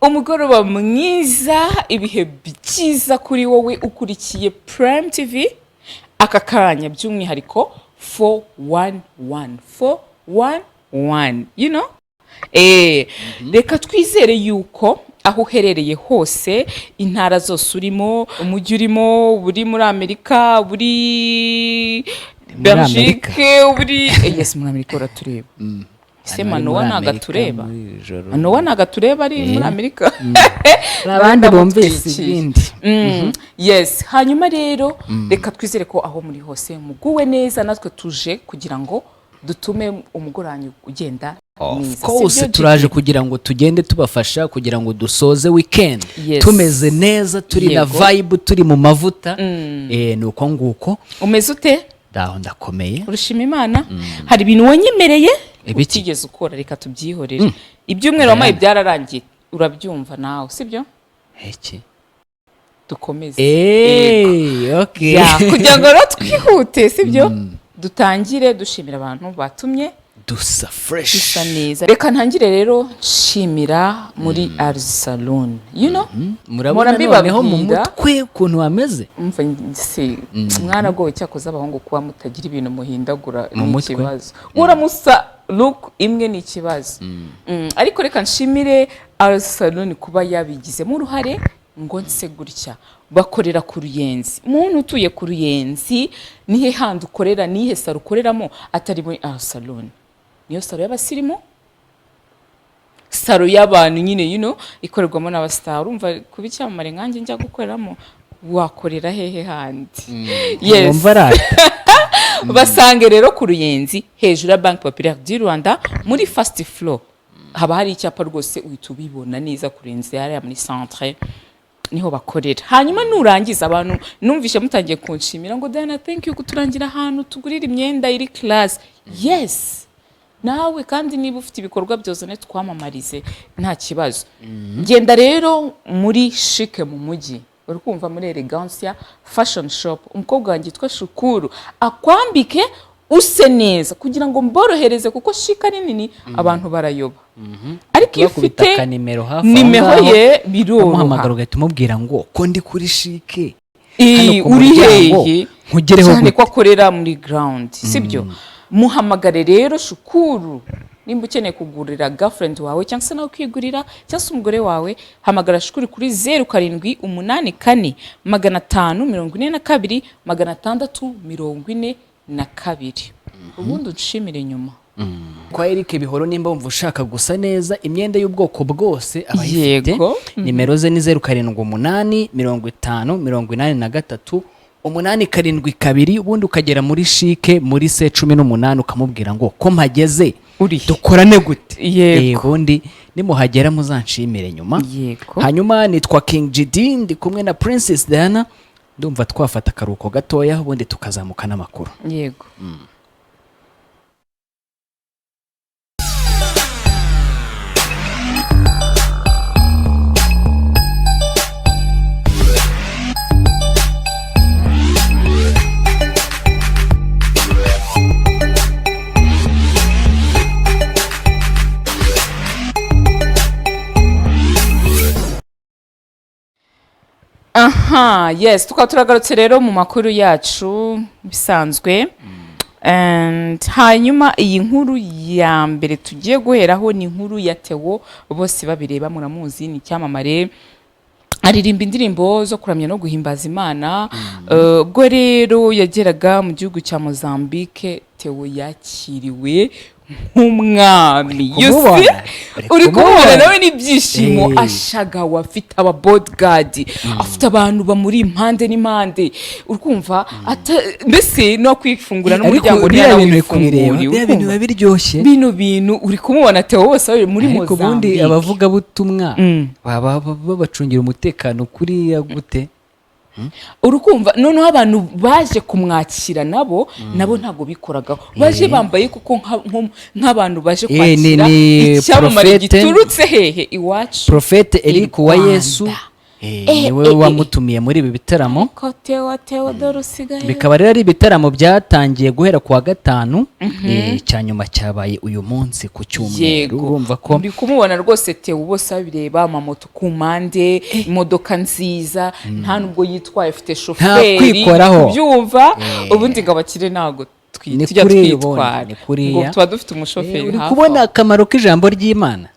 Umugoroba mwiza, ibihe byiza kuri wowe ukurikiye Prime TV aka kanya, by'umwihariko 411 411. Reka twizere yuko aho uherereye hose, intara zose urimo, umujyi urimo, buri muri Amerika, buri Muri. Belgique, buri yes, muri Amerika uratureba se? Hano ari Manowa muri ntabwo Amerika, atureba. muri iri joro. Manowa ntabwo atureba, ari muri Amerika. Hari abandi bumvise Ndamutwikiye. ibindi. Yes, hanyuma rero reka twizere ko aho muri hose muguwe neza. Natwe tuje kugira ngo dutume umugoranyi ugenda Of neza. course. Sibyo, Turaje Gigi? kugira ngo tugende tubafasha kugira ngo dusoze weekend tumeze neza, turi na vibe, turi mu mavuta. Ni uko nguko. Umeze ute? Ndaho, ndakomeye. Urushima Imana. Hari ibintu wanyemereye Ibiki? utigeze ukora, reka tubyihorere. Ibyumweru wampaye byararangiye, urabyumva nawe, sibyo? Iki? Dukomeze. Okay. Ya, kugira ngo rero twihute, sibyo, dutangire dushimira abantu batumye dusa fresh, dusa neza. Reka ntangire rero nshimira muri Arizi Salon. Murabona Mpora noneho mu mbibabwira. mutwe ukuntu hameze. Umva se, mwaragowe! Cyakoze abahungu kuba mutagira ibintu muhindagura Mu ni mutwe. ikibazo. Uramusa look imwe ni ikibazo. Ariko reka nshimire Arizi Salon kuba yabigizemo uruhare ngo nse gutya. Bakorera ku Ruyenzi. Muntu utuye ku Ruyenzi, nihe handi ukorera, nihe salon ukoreramo atari muri Arizi Salon? Niyo salon y'abasirimu, salon y'abantu nyine ikorerwamo n'abasitari. Urumva kuba icyamamare nkanjye njya gukoreramo, wakorera hehe handi? Yes. Wumva arata. Basange rero ku Ruyenzi, hejuru ya Banque Populaire du Rwanda, muri first floor. Haba hari icyapa rwose, uhita ubibona neza. Ku Ruyenzi hariya muri centre niho bakorera. Hanyuma nurangiza, abantu numvishe mutangiye kunshimira ngo: "Diana, thank you kuturangira ahantu tugurira imyenda iri class." Yes, nawe kandi niba ufite ibikorwa byozane twamamarize, nta kibazo. Genda rero muri Chic mu mujyi, uri kumva, muri Elegancia Fashion Shop, umukobwa wanjye yitwa Shukuru akwambike use neza, kugira ngo mborohereze, kuko Chic ari nini, abantu barayoba. Ariko iyo Bakubita ufite akanimero hafi aho nimero ngaho, ye biroroha. Umuhamagara ugahita umubwira ngo: "Ko ndi kuri Chic hano ku uri muryango, hehe?" nkugereho Cyane gute? ko akorera muri ground, sibyo? Muhamagare rero Shukuru nimba ukeneye kugurira girlfriend wawe, cyangwa se nawe kwigurira, cyangwa se umugore wawe. Hamagara Shukuru kuri 0784 542 642, ubundi unshimire nyuma. Kwa Eric Bihoro, nimba wumva ushaka gusa neza, imyenda y'ubwoko bwose aba ayifite. Nimero ze ni 078 50 83 872. Ubundi ukagera muri Chic muri C 18, ukamubwira ngo: "Ko mpageze, Uri he?" dukorane gute?" Ubundi nimuhagera muzanshimire nyuma. Hanyuma nitwa King GD, ndi kumwe na Princess Diana. Ndumva twafata akaruhuko gatoya, ubundi tukazamuka n'amakuru. Yego. Aha, yes, tukaba turagarutse rero mu makuru yacu bisanzwe. And hanyuma iyi nkuru ya mbere tugiye guheraho ni inkuru ya Theo Bose Babireba. Muramuzi, ni icyamamare, aririmba indirimbo zo kuramya no guhimbaza Imana. Ubwo rero yageraga mu gihugu cya Mozambique, Theo yakiriwe nk'umwami. You Kumubona? see? Uri Uri kumubona kumubona? nawe n'ibyishimo, ashagawe, afite aba bodyguard, afite abantu bamuri impande n'impande, uri kumva, mbese no kwifungura n'umuryango Ariko biriya bintu uri kubireba, ntiyanawifunguriye. biriya bintu biba biryoshye. Bino bintu uri kumubona, Theo Bose bari muri Ariko ubundi Mozambique. abavugabutumwa baba babacungira umutekano kuriya gute? Urukumva noneho abantu baje kumwakira nabo ntabwo bikoragaho, baje bambaye kuko nk'abantu baje kwakira Ni icyamamare Prophète- giturutse hehe? Iwacu Prophète i Eric wa Rwanda. Yesu. Niwe wamutumiye muri ibi bitaramo. Ko Theo, Theo, dore usigaye. Bikaba rero ari ibitaramo byatangiye guhera ku wa gatanu, icya nyuma cyabaye uyu munsi ku cyumweru. Urumva ko Muri kumubona rwose Theo, bose babireba, amamoto ku mpande, imodoka nziza, nta nubwo yitwaye, afite shoferi. Kwikoraho. Kubyumva ubundi ngo abakire ntabwo Ni tujya kuriya twitwara, ubundi, ni kuriya. ngo tuba dufite umushoferi Uri hafi kubona aho. akamaro k'ijambo ry'Imana.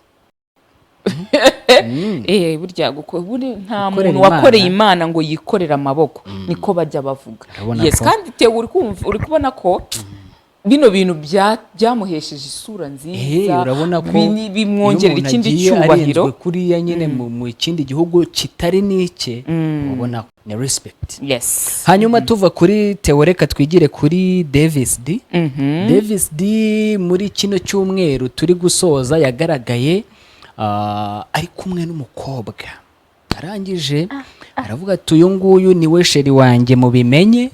Burya nta Gukorera muntu wakoreye Imana. Imana ngo yikorere amaboko, niko bajya bavuga. Urabona Yes. Kandi Theo, uri kumva, uri kubona ko bino bintu byamuhesheje isura nziza, Urabona ko bimwongerera iyo umuntu ikindi agiye cyubahiro. arenzwe kuriya nyine mu kindi gihugu kitari n'icye, ubona ni respect. Hanyuma tuva kuri Theo, reka twigire kuri Davis D. Davis D muri kino cyumweru turi gusoza yagaragaye ari kumwe n'umukobwa, arangije aravuga ati: "Uyu nguyu ni we chéri wanjye, mubimenye."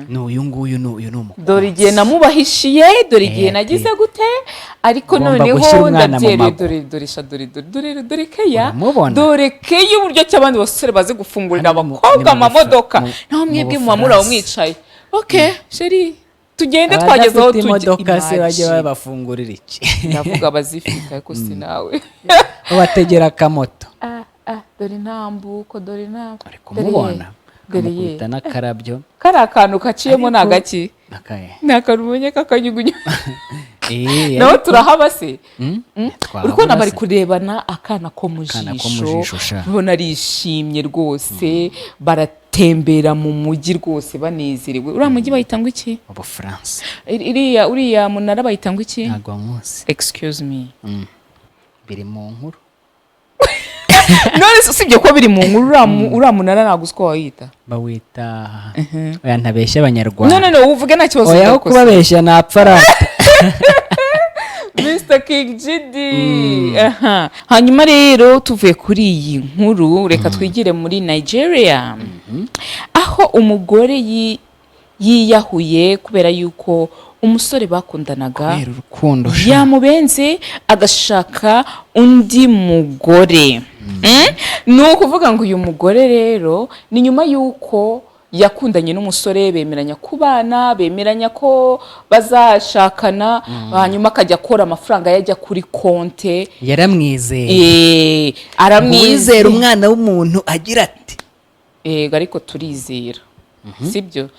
Ni uyu nguyu, ni uyu, ni umukunzi. Dore igihe namubahishiye, dore igihe nagize gute, ariko Ugomba noneho gushyira umwana mu ndabyereye. mago. Dore, dore sha, dore, dore, dore, dore keya. Uramubona? Dore keya, uburyo ki abandi basore bazi gufungurira Hano abakobwa ni mu amamodoka, naho mu mwebwe muba muri aho Bufaransa. mwicaye: "Ok chéri, tugende, twageze aho Abadafite tujya." imodoka se bajye Imagine. babafungurira iki? Ndavuga abazifite, ariko si nawe. Babategera akamoto. Ah, ah, dore intambuko, dore intambuko. Ari kumubona, Dore ye. akamukubita n'akarabyo. Kariya kantu kaciyemo ni agaki? Akaye? Ni akantu umenye k'akanyugunyu. Naho turahaba se? Twabura Uri kubona bari se. kurebana akana ko mu Akana ko mu jisho. jisho, sha. Ubona arishimye rwose, baratembera mu mujyi rwose banezerewe. Uriya mujyi bayita ngo iki? Ubufaransa. Uriya munara bayita ngo iki? Ntabwo nkuzi. Excuse me. Biri mu nkuru. None se usibye ko biri mu nkuru, uriya munara ntabwo uzi ko wawita? Bawita, oya, ntabeshya Abanyarwanda. No, no, no, uvuge, nta kibazo. Oya, aho Ndakoze. kubabeshya napfa rata. Mr King GD. Aha. Hanyuma rero tuvuye kuri iyi nkuru, reka twigire muri Nigeria, aho umugore yiyahuye kubera yuko umusore bakundanaga Kubera urukundo sha. yamubenze agashaka undi mugore. Ni ukuvuga ngo uyu mugore rero ni nyuma y'uko yakundanye n'umusore, bemeranya kubana, bemeranya ko bazashakana, hanyuma akajya akora amafaranga yajya kuri konte. Yaramwizeye. Aramwizera. Uwizera umwana w'umuntu agira ati: Yego, ariko turizera, sibyo?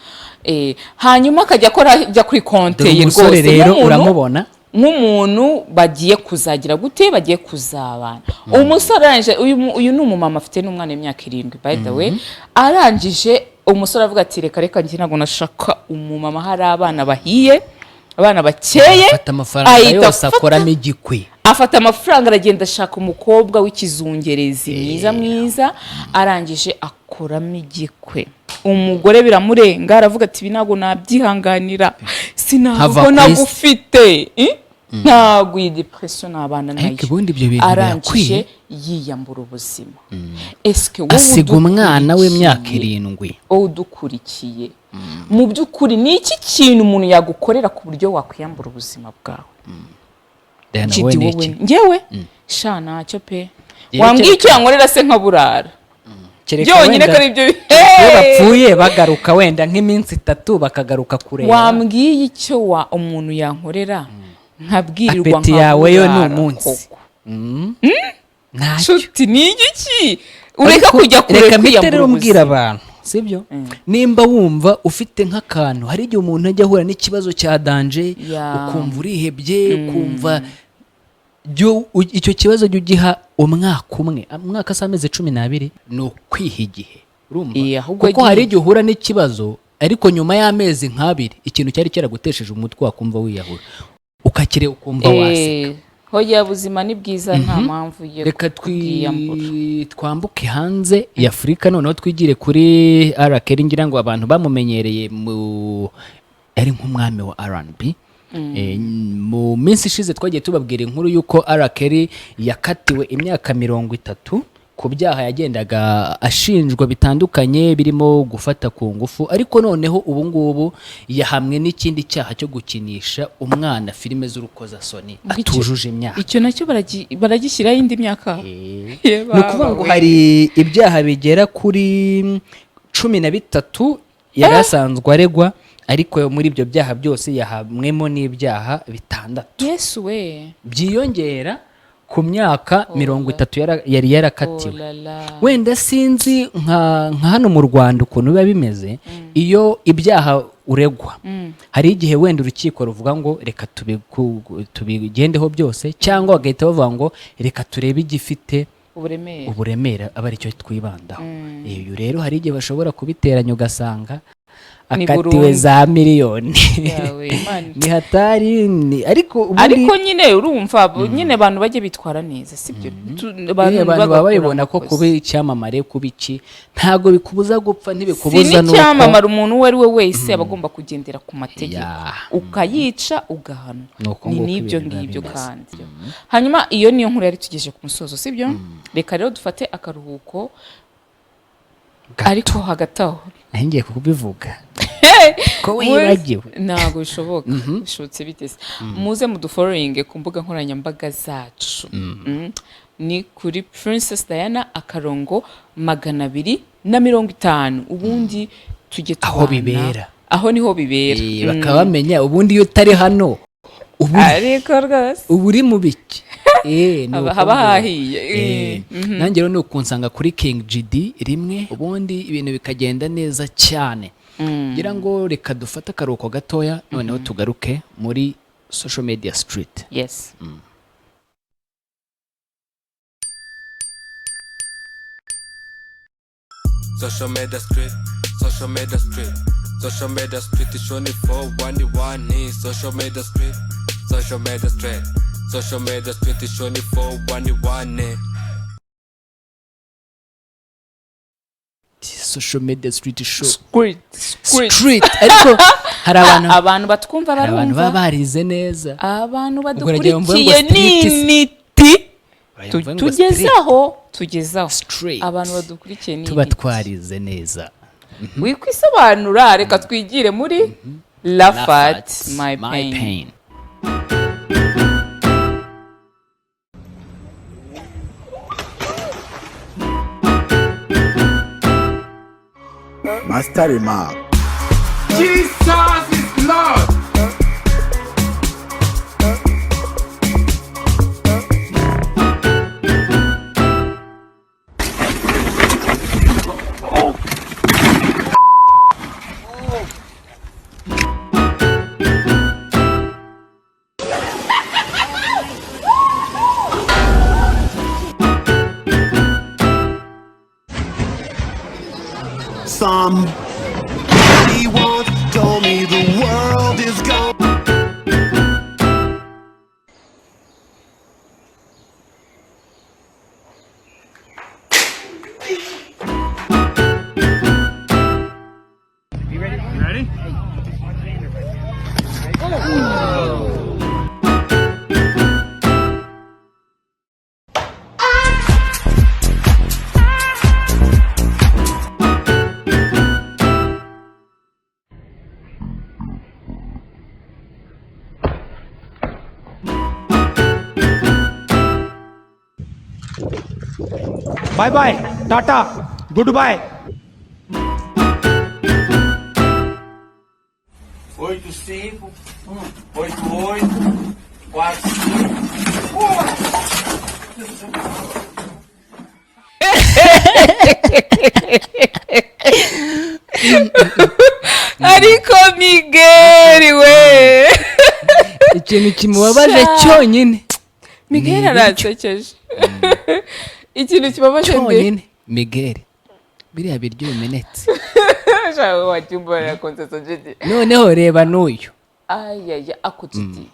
Hanyuma akajya akora ajya kuri konte Dore ye umusore rwose rero, uramubona. Nk'umuntu bagiye kuzagira gute, bagiye kuzabana. Umusore arangije, uyu ni umumama, afite n'umwana w'imyaka 7 by the way. Arangije umusore avuga ati: "Reka, reka, njye ntabwo nashaka umumama hari abana bahiye, abana bakeye." Afata amafaranga Ahita yose, akoramo igikwi. Afata amafaranga, aragenda ashaka umukobwa w'ikizungerezi mwiza mwiza, arangije akoramo igikwe. Umugore biramurenga, aravuga ati: "Ibi ntabwo nabyihanganira, Hava sinabwo ku isi. nagufite. Ntabwo iyi depression nabana nayo." Ariko ubundi ibyo bintu Arangije birakwiye. yiyambura ubuzima. Eske wowe Asiga umwana w'imyaka udukurikiye, 7. wowe udukurikiye, mu by'ukuri ni iki kintu umuntu yagukorera ku buryo wakwiyambura ubuzima bwawe? Diana, Jidi, wowe ni wowe iki? Njyewe sha, ntacyo pe. Yewe, Wambwiye icyo yankorera se nkaburara Kereka byonyine wenda ko ari ibyo. iyo bapfuye bagaruka wenda nk'iminsi 3 bakagaruka kureba. Wambwiye icyo wa umuntu yankorera nkabwirirwa Appétit yawe yo ni nkaburara umunsi. koko. Ntacyo. Nshuti, ni igiki ureka Ariko kujya kure reka mpite kwiyambura rero mbwira ubuzima? abantu, sibyo? Nimba wumva ufite nk'akantu, hari igihe umuntu ajya ahura n'ikibazo cya danger, ukumva urihebye, ukumva icyo kibazo jya ugiha umwaka umwe. Umwaka si amezi 12, ni ukwiha igihe, urumva? Ahubwo Kuko hari agiye- igihe uhura n'ikibazo, ariko nyuma y'amezi nk'abiri ikintu cyari cyaragutesheje umutwe wakumva wiyahura, ukakireba ukumva waseka. Hoya, buzima ni bwiza, nta mpamvu yo Reka kubwiyambura. twambuke hanze ya Afurika, noneho twigire kuri R Kelly. Ngira ngo abantu bamumenyereye mu yari nk'umwami wa R&B. Mu minsi ishize twagiye tubabwira inkuru y'uko R Kelly yakatiwe imyaka 30. Ku byaha yagendaga ashinjwa bitandukanye, birimo gufata ku ngufu, ariko noneho ubu ngubu yahamwe n'ikindi cyaha cyo gukinisha umwana filime z'urukozasoni atujuje imyaka. Icyo nacyo baragishyiraho indi myaka. Ye Ni ukuvuga ngo baba we. hari ibyaha bigera kuri 13 yari asanzwe aregwa, ariko muri ibyo byaha byose yahamwemo n'ibyaha bitandatu Yesu we! byiyongera ku myaka 30 yari yarakatiwe. Oh la la. Wenda sinzi nka hano mu Rwanda ukuntu biba bimeze, iyo ibyaha uregwa, hari igihe wenda urukiko ruvuga ngo reka tubigendeho byose, cyangwa bagahita bavuga ngo reka turebe igifite uburemere, uburemere aba aricyo twibandaho. Iyo rero hari igihe bashobora kubiteranya, ugasanga Ni akatiwe burundu. za miliyoni. Yawe, Imana. Ni hatari ni ariko ubundi Ariko nyine urumva nyine abantu bajye bitwara neza, sibyo? Abantu baba bagakora babibona ko amakosa. kuba icyamamare, kuba iki, ntabwo bikubuza gupfa, Si ntibikubuza nuko n'icyamamare, umuntu uwo ari we wese aba agomba kugendera ku mategeko, ukayica ugahanwa. Ni uko Ni nguko n'ibyo ibintu biba ngibyo. bimeze. Kandi hanyuma iyo niyo nkuru yari tugejeje ku musozo, sibyo? Reka rero dufate akaruhuko Gato. Ariko hagati aho Nari ngiye kubivuga ko wibagiwe. Ntabwo bishoboka, bishobotse bite se? Muze mudufollowinge ku mbuga nkoranyambaga zacu. Ni kuri Princess Diana akarongo 250, ubundi tujye Aho tubana. bibera. Aho niho bibera. Bakaba bamenya ubundi iyo utari hano ubu Ariko rwose uba uri mu biki? Ni Haba uko haba nguko. hahiye. Nanjye rero ni ukunsanga kuri King GD rimwe, ubundi ibintu bikagenda neza cyane. Ngira ngo reka dufate akaruhuko gatoya, noneho tugaruke muri social media street. Yes. Social media street, social media street, social media street is 24 1 1. Social media street, social media street, social media street is 24 1 1. Social media street show. Street, street. Street, ariko hari abantu Abantu batwumva hari abantu baba barumva. barize neza. Abantu Ubwo uragira ngo mvuge ngo badukurikiye street ni intiti. Uragira ngo mvuge ngo Tugezaho, tugezaho. Street. Abantu badukurikiye ni Tuba intiti. twarize neza. Wikwisobanura, reka twigire muri Laugh at My Pain. Pain. Master Remark. Jesus is Lord. Somebody once told me the world is gone. Bye bye, tata, good bye. 8, 5, 8, 8, 4, 5. Ariko Miguel we! Ikintu kimubabaje Sha. cyonyine Miguel Ni ibiryo. aransekeje. Ikintu kibabaje nde? Cyonyine Miguel, biriya biryo bimenetse. Wacyumva konsetsa jidi. Noneho reba n'uyu. Ayaya, ako jidi,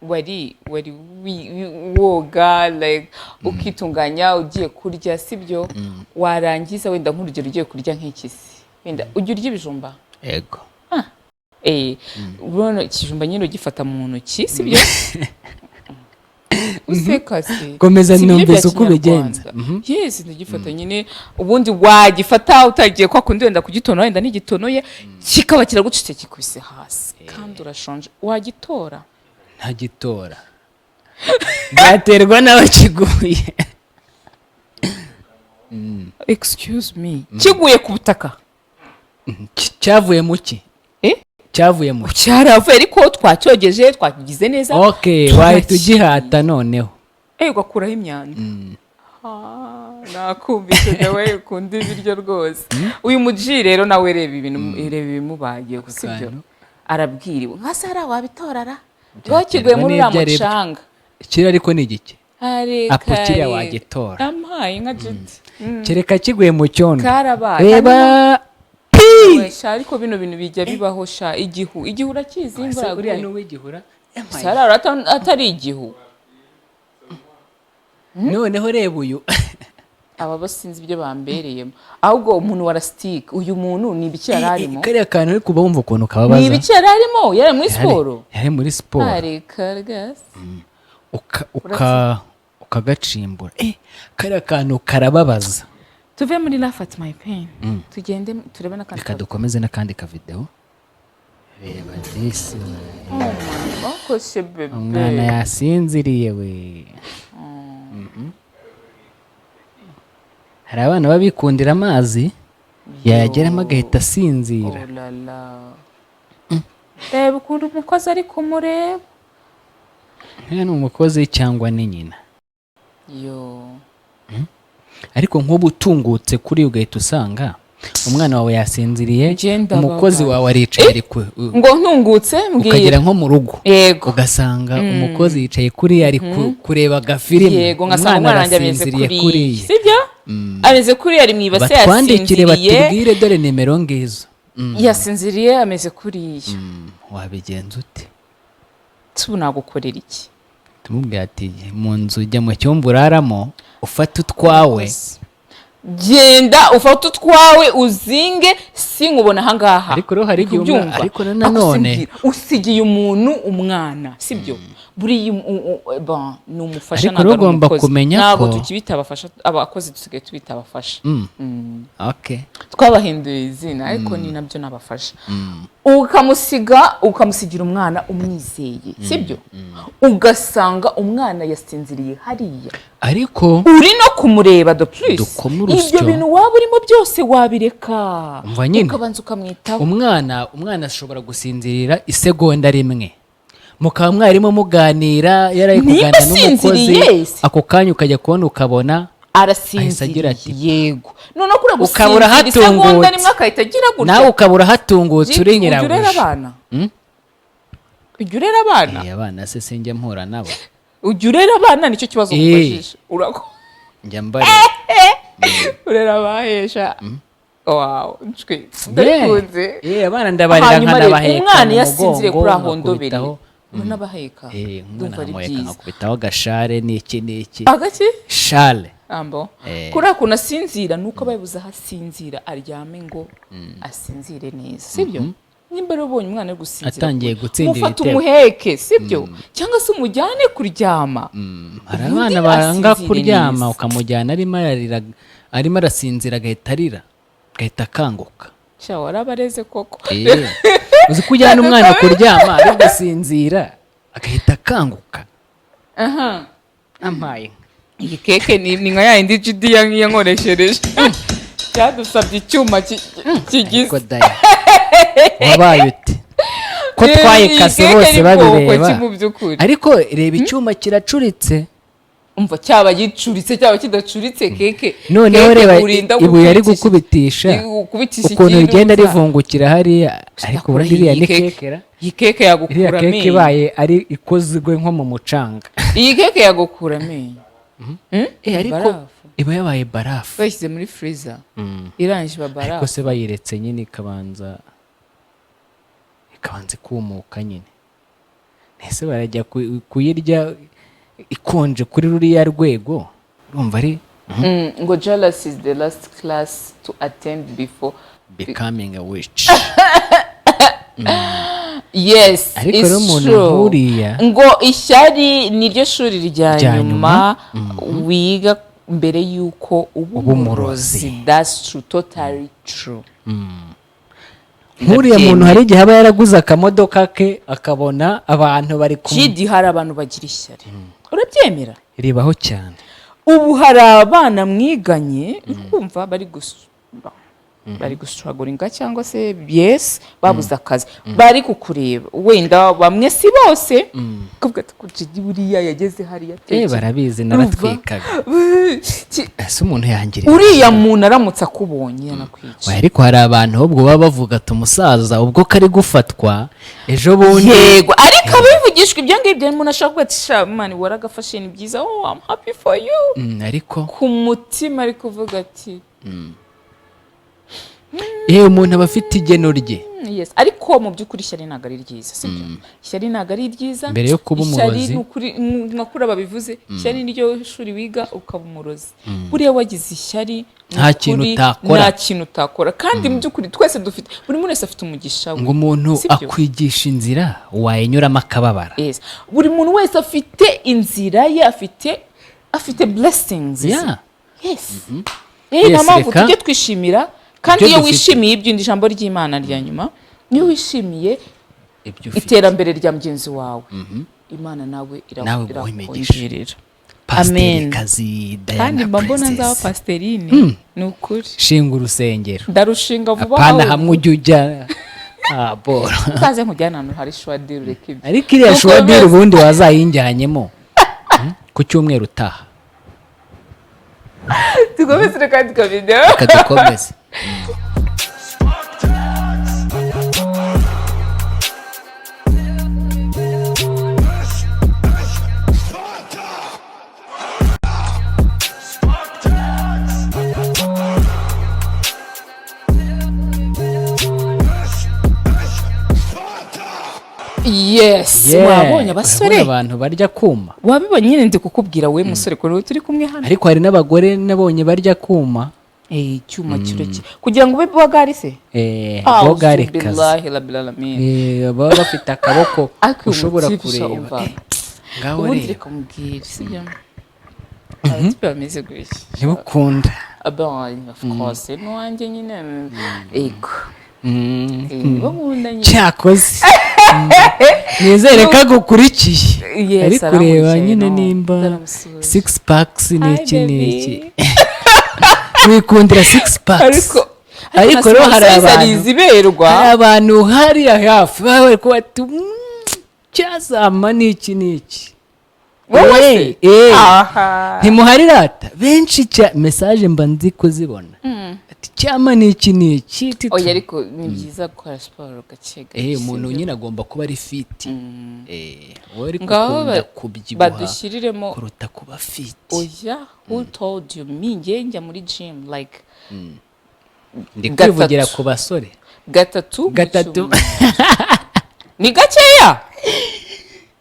wari woga, like ukitunganya ugiye kurya, sibyo? Warangiza, wenda nk'urugero ugiye kurya nk'ikisi, wenda ujya urya ibijumba? Ego. Urabona ikijumba nyine ugifata mu ntoki, sibyo? Useka se? Komeza. Si ibiryo Numvise bya uko ubigenza. Kinyarwanda. Yes, ndagifata nyine. Ubundi wagifata utagiye kwa kundi wenda kugitonora, wenda ntigitonoye, kikaba kiragucitse, kikubise hasi, kandi urashonje, wagitora? Ntagitora, byaterwa n'aho kiguye. Excuse me, kiguye ku butaka? Cyavuye mu ki? Eh? Cyavuye mu ki? Cyaravuye, ariko twacyogeje, twakigize neza. Okay, wahita ugihata noneho. Eh, ugakuraho imyanda. Ah, nakumvise nawe ukunda ibiryo rwose. Uyu muji rero nawe, reba ibintu, reba ibimubayeho, sibyo? Kantu. Arabwiriwe nka Sara, wabitorara ngo kiguye muri uriya N'ibyo aribyo. mucanga. Kiriya ariko ni igiki? Hari Apo kiriya kare. Wagitora. Ampaye nka jidi. Kereka kiguye mu cyondo. Karabaye. Reba. We, sha, ariko bino bintu bijya bibaho sha. Igihu, igihu urakizi? Imvura Uriya yaguye. ni uw'igihura. Sara, atari igihu. Noneho reba uyu. Aba bo sinzi ibyo bambereyemo. Ahubwo umuntu wa lasitike, uyu muntu ni ibiki yari arimo? Kariya kantu uri kuba wumva ukuntu kababaza. Ni ibiki yari arimo? Yari muri siporo? Yari muri siporo. Areka rwose. Ukagacimbura, kariya kantu karababaza. Tuve muri laugh at my pain, tugende turebe n'akandi. Reka dukomeze n'akandi kavidewo. Reba disi. Bakoshe bebe. Umwana yasinziriye we. Hari abana baba bikundira amazi, yayageramo agahita asinzira. Oh la la, reba ukuntu umukozi ari kumureba. Nk'iyo ni umukozi cyangwa ni nyina? Yo. Ariko nk'ubu utungutse kuri ugahita usanga umwana wawe yasinziriye, Njye ndababaye. umukozi wawe aricaye ari Ngo ntungutse? ukagera Mbwira. nko mu rugo, Yego. ugasanga umukozi yicaye kuriya ari kureba agafilime, Yego, ngasanga umwana wanjye ameze arasinziriye kuriya. kuriya. Sibyo? Ameze kuriya, ari mu ibase. Batwandikire. Yasinziriye. Batubwire, dore nimero ngizo. Yasinziriye, ameze kuriya. Wabigenza ute? Tubu nagukorera iki? Tumubwira ati mu nzu, jya mu cyumba uraramo, ufate utwawe. Genda ufate utwawe uzinge, sinkubona ahangaha. Ariko rero hari igihe Kubyumva. Ariko nanone- Akusigira, usigiye umuntu umwana, sibyo? Buriya bon, ni umufasha. Ariko Ntabwo rero ari ugomba umukozi. kumenya Ntabwo tukibita abafasha, abakozi, dusigaye tubita abafasha. Okay. Twabahinduye izina, ariko ni nabyo, n'abafasha. Ukamusiga, ukamusigira umwana umwizeye, sibyo? Ugasanga umwana yasinziriye hariya, Ariko uri no kumureba de plus. Dukome urusyo. Ibyo bintu waba urimo byose wabireka, Umva nyine. ukabanza ukamwitaho. Umwana ashobora gusinzirira isegonda rimwe, mukaba mwarimo muganira, yaraye Nimba kuganira n'umukozi, asinziriye se. ako kanya ukajya kubona ukabona ahise agira Arasinziriye. ati Yego, noneho kuriya Ukabura gusinzira isegonda hatungutse. rimwe akahita agira gutya. Nawe ukabura hatungutse uri Jidi, ujya urera nyirabuja. abana? Ujya urera abana? Eh, abana se sinjya mpura nabo. Ujya urera abana? Nicyo kibazo Eh. nkubajije. Njya mbareba. Urera abahesha? Wow, nshwi, ndabikunze. Eh, abana ndabarera, Hanyuma rero nkanabaheka umwana mu iyo asinziriye mugongo, kuri aho ndobere, nkakubitaho. uranabaheka? Eh, umwana Ndumva ari nkamuheka, byiza. nkakubitaho agashare n'iki n'iki. Agaki? Shale. Ambo. Eh. Kuriya kuntu asinzira nuko aba yabuze aho asinzira, aryame ngo asinzire neza, sibyo? Nimba rero ubonye umwana ari gusinzira Atangiye kure, gutsindira mufate ibitego. umuheke, sibyo? Cyangwa se umujyane kuryama. Hari Ubundi abana banga asinzire kuryama, neza. ukamujyana arimo ararira, arimo arasinzira, agahita arira, agahita akanguka. Sha, warabareze koko. Eh, uzi ko ujyana umwana kuryama ari gusinzira agahita akanguka? Ampaye inka. Iyi keke ni nka ya yindi Judy yankoreshereje, cyadusabye icyuma kigize. Ariko daya, wabaye ute ko Iyi twayikase keke bose ni bwoko babireba? ki mu by'ukuri? Ariko reba, icyuma kiracuritse. Umva, cyaba gicuritse, cyaba kidacuritse, keke Noneho keke reba urinda ibuye ari gukubitisha, gukubitisha, gukubitisha ukuntu ikintu rigenda rivungukira hariya. Ariko ubundi iriya ni Iyi keke, kekera? iyi keke Iriya yagukura keke amenyo. ibaye ari ikozwe nko mu mucanga. Iyi keke yagukura amenyo. Eh, ariko Barafu. Iba yabaye barafu. Bayishyize muri freezer, irangije iba Ariko barafu. se bayiretse nyine ikabanza ikumuka nyine, ese barajya kuyirya ikonje kuri ruriya rwego? Urumva ari Ngo jealousy is the last class to attend before becoming a witch. Yes, Ariko it's rero umuntu true. nk'uriya- Ngo ishyari niryo shuri rya Rya nyuma wiga mbere y'uko uba Uba umurozi. umurozi. That's true, totally true. Nk'uriya muntu hari igihe aba yaraguze akamodoka ke, akabona abantu bari ku Jidi, hari abantu bagira ishyari, urabyemera? Ribaho cyane. Ubu hari abana mwiganye, uri kumva bari gustrugglinga cyangwa se, yes, babuze akazi, bari kukureba, wenda bamwe, si bose, kuvuga ati ko Jidi buriya yageze hariya Eh, barabizi, naratwikaga. Ese umuntu yangirira Uriya muntu aramutse akubonye yanakwica. Oya, ariko hari abantu ahubwo baba bavuga ati umusaza ubwo kari gufatwa ejo bundi. Yego, ariko abivugishwa ibyo ngibyo, umuntu ashobora kuvuga ati: "Sha man, waragafashe, ni byiza, oh, I'm happy for you." Ariko Ku mutima ari kuvuga ati yewe, umuntu aba afite igeno rye. Yes, ariko mu by'ukuri ishyari ntabwo ari ryiza, sibyo? Ishyari ntabwo ari ryiza. Mbere yo kuba Ishyari umurozi. ni ukuri, nka kuriya babivuze, ishyari niryo shuri wiga ukaba umurozi. Buriya wagize ishyari, ni Nta kintu ukuri, utakora. nta kintu utakora. Kandi mu by'ukuri twese dufite, buri muntu wese afite umugisha we. Ngo umuntu Sibyo? akwigisha inzira wayinyuramo akababara. Yes. Buri muntu wese afite inzira ye, afite blessings ze. Yes. Eh, Yes, nta mpamvu reka tujye twishimira, kandi ibyo iyo dufite. wishimiye ibyo, ijambo ry'Imana rya nyuma, niyo wishimiye Ibyo ufite, iterambere rya mugenzi wawe, Imana nawe Nawe guha imigisha. irakongerera. Pasiteri Amen. kazi Kandi Diana mba mbona nzaba Princess. pasiterine, ni ukuri. Shinga urusengero. Ndarushinga vuba. Apana Aho hamwe ujya ujya, ah, boro. Uzaze nkujyane ahantu hari shuwadiri, ureke ibyo. Ariko iriya Nuko shuwadiri bimeze. ubundi wazayinjyanyemo ku cyumweru utaha. Dukomeze, reka tukabideho. Reka dukomeze. Yes. Yeah. Wabonye abasore? Urabona abantu barya kuma. Wabibonye nyine, ndi kukubwira we musore kuri we turi kumwe hano. Ariko hari n'abagore nabonye barya kuma. Eh, icyuma kirekire kugira ngo ube bogari se. Eh, bogari kazi. Billahi rabbil alamin. Eh, baba bafite akaboko Ariko uyu ushobora mutipe sha, kureba. umva. Eh, ngaho Ubundi reba. reka mubwire, sibyo? Abatipe bameze gutya Ntibukunda. Aba, of course, n'uwanjye nyine, ego. Eh, bo nkunda nyine. Cyakoze nizere ko agukurikiye. Yes, Ari kureba arankurikiye, nyine no. nimba Ndaramusuhuje. six packs Hi, n'iki baby. n'iki, wikundira six packs. Ariko Ariko rero hari abantu iziberwa. Hari abantu hariya hafi baba bari kuba ati cyazama n'iki n'iki." Wowe se? Eh, eh. Aha. Ntimuharirata benshi cya message mba nzi kuzibona, ati cyama n'iki n'iki Oya, ariko ni byiza gukora siporo gake gake. Eh, umuntu Sibyo? nyine agomba kuba ari fit. Eh, wowe ariko Ngaho ukunda kubyibuha badushyiriremo. kuruta kuba fit. Oya, who told you me? Njye njya muri gym like Ndi kwivugira gatatu. ku basore. Gatatu mu Gatatu. cyumweru. Ni gakeya,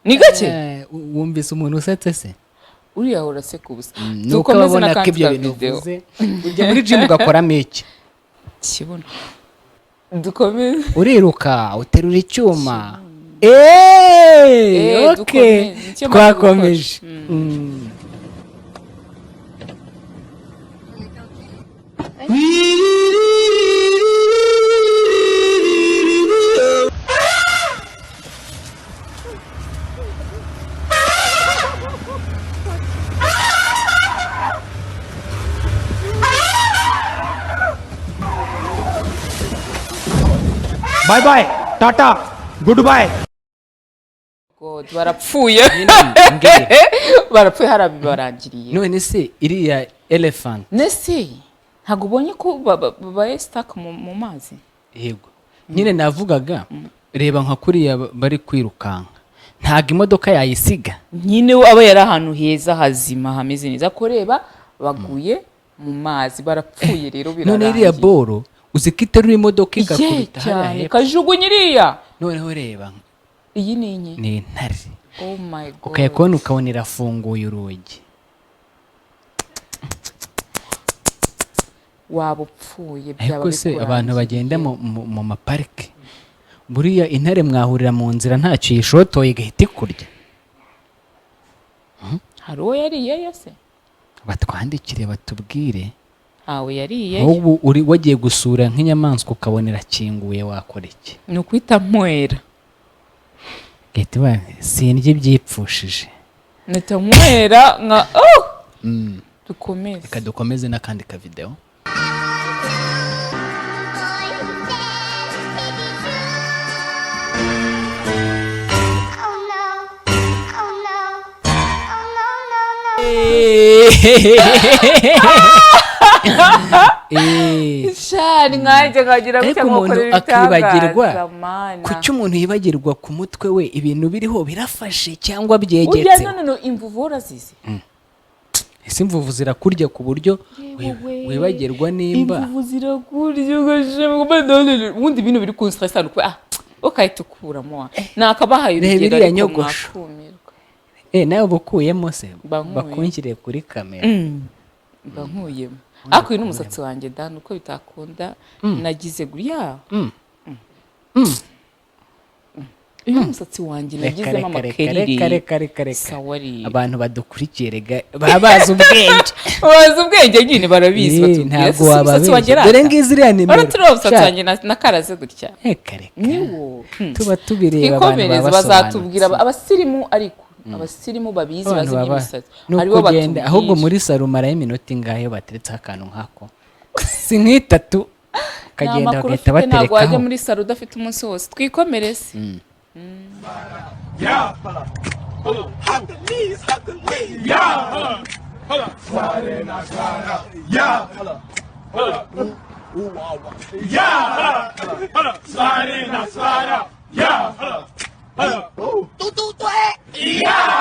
ni gake. Eh, wumvise umuntu usetse se? Uriya uraseka ubusa. Nuko Dukomeze ababona ko n'akandi ibyo ka bintu video. uvuze. Ujya muri gym ugakoramo iki? Kibuno. Dukomeze. Uriruka, uterura icyuma. Eh, Eh, okay. dukomeze. Icyo maze Twakomeje. gukora. Bye bye, tata, good bye. God, barapfuye. Mbwira. Barapfuye, hari abibarangiriye. None se iriya elephant? Nese ntabwo ubonye ko babaye stuck mu mazi? Yego nyine, navugaga reba nka kuriya bari kwirukanka, ntabwo imodoka yayisiga. Nyine we aba yari ahantu heza hazima hameze neza, ko reba baguye mu mazi, barapfuye rero, None birarangiye. iriya boro uzi ko iterura imodoka Ye, igakubita hariya cyane hepfo. Kajugunya iriya. Noneho reba. Iyi ni inye. Ni intare. Oh my God. Ukajya kubona ukabona irafunguye urugi. Waba upfuye, byaba Ariko se abantu bikurangiye. bagenda mu maparike Buriya intare mwahurira mu nzira ntacyo yishotoye igahita ikurya. Hari uwo yariyeyo se? Batwandikire batubwire. Ntawe yariyeyo. Nk'ubu uri wagiye gusura nk'inyamaswa ukabona irakinguye, wakora iki? Ni ukwita nywera. Igahita iba sindya ibyipfushije. Mpita nywera nka oh! Dukomeze. Reka dukomeze n'akandi kavideo. Oh no. Oh no. Oh no, no, no. Shani nkanjye nkagira Ariko gutya umuntu nkakorera akibagirwa. ibitangaza, mana. Kuki umuntu yibagirwa ku mutwe we ibintu biriho birafashe cyangwa Burya byegetse? none no imvuvu urazizi? Ese imvuvu zirakurya ku buryo wibagirwa nimba Imvuvu zirakurya ugashima, ubundi ibintu biri kunstressa ni ukuba ukahita ukuramo wa nakabahaye Reba urugero iriya ariko nyogosho. mwakumirwa. Nawe uba ukuyemo se? Mba nkuye. Bakunshyiriye kuri kamera. Mba nkuyemo, ariko uyu ni umusatsi wanjye da, nuko bitakunda nagize guriya. Uyu ni umusatsi wanjye Reka, nagizemo reka, reka, amakeriri. reka, reka, reka, reka. Sawa rero. Abantu badukurikiye rega baba bazi ubwenge. Bazi ubwenge nyine, barabizi. Batubwira Ntabwo se umusatsi wanjye wababeshya. rata? Dore ngizi iriya nimero. Uretse umusatsi Sha. wanjye nakaraze gutya. Reka, reka. Niwo. Tuba tubireba, abantu Twikomereze, baba bazatubwira basobanutse. abasirimu, ariko abasirimu babizi, Abantu bazi baba iby'imisatsi ni aribo ukugenda ahubwo batubwira. Muri salo umarayo iminota ingahe bateretseho akantu nk'ako? Si nk'itatu? Nta Ukagenda makuru bagahita ufite, ntabwo wajya baterekaho. muri salo udafite umunsi wose. Twikomereze. Yeah. Hop the knees, hop the knees. Yeah. Slide in, I slide out. Yeah. Yeah. Slide in, I slide out. Yeah. Yeah.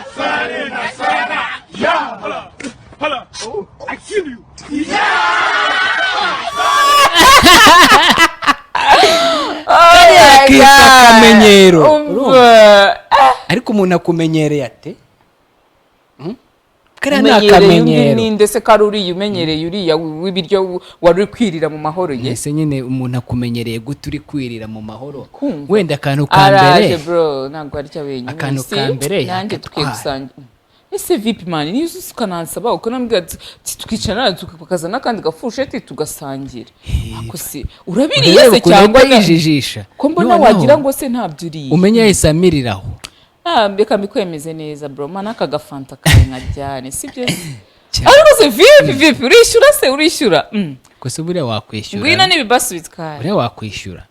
Slide in, I slide out. Yeah. I kill you. Akitwa akamenyero. Umva. Ariko umuntu akumenyereye ate? Kariya ni Umenyereye undi akamenyero. ninde se, ko ari uriya umenyereye uriya w'ibiryo wari uri kwirira mu mahoro ye? Ese nyine umuntu akumenyereye gute uri kwirira mu mahoro? Kumva. Wenda akantu ka Araje mbere bro, ntabwo arya wenyine. Akantu Si, ka mbere nanjye tukwiye yakatwara. gusangira. Ese vipi man, niyo uzi ukanansaba ukanambwira ati twicarana tukazana n'akandi gafusheti tugasangira. Ako se urabiriye Urareba se ukuntu cyangwa ahita yijijisha. Ko mbona Noneho, wagira ngo se ntabyo uriye? umenye yahise amiriraho. Ah, reka mbikwemeze neza bro, mana aka gafanta kawe nkajyane, sibyo se? Cyane. Ariko se vipi, vipi, urishyura se, urishyura? Gusa buriya wakwishyura. Ngwino n'ibibasu bitwaye. Buriya wakwishyura,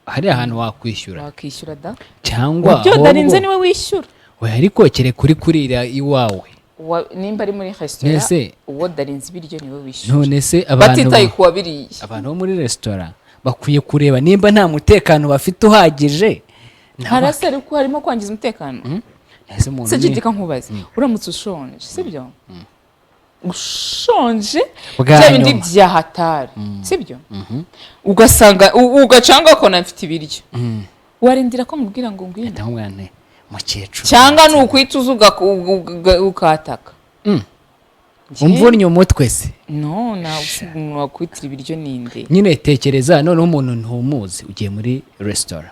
hari ahantu wakwishyura. Wakishyura da. Cyangwa Ibyo darinze ahubwo niwe wishyura. Oya, ariko kereka uri kurira iwawe. Nimba ari muri resitora, Mbese- uwo darinze ibiryo niwe wishyura, None se abantu batitaye ku wabiriye. Abantu bo muri resitora bakwiye kureba nimba nta mutekano bafite uhagije. Harasi ariko harimo kwangiza umutekano. Ese umuntu Se jidika nkubaze, uramutse ushonje, sibyo, ushonje Bwa bya bindi nyuma. bya hatari, sibyo, ugasanga ugacanga ko mfite ibiryo, warindira ko mubwira ngo ngwino? Ndamubwira nti mukecuru. Cyangwa ni ukwita uza ukataka? Umvunnye umutwe se? No, nawe usiga umuntu wakwitira ibiryo ninde? Nyine tekereza noneho umuntu ntumuzi, ugiye muri resitora,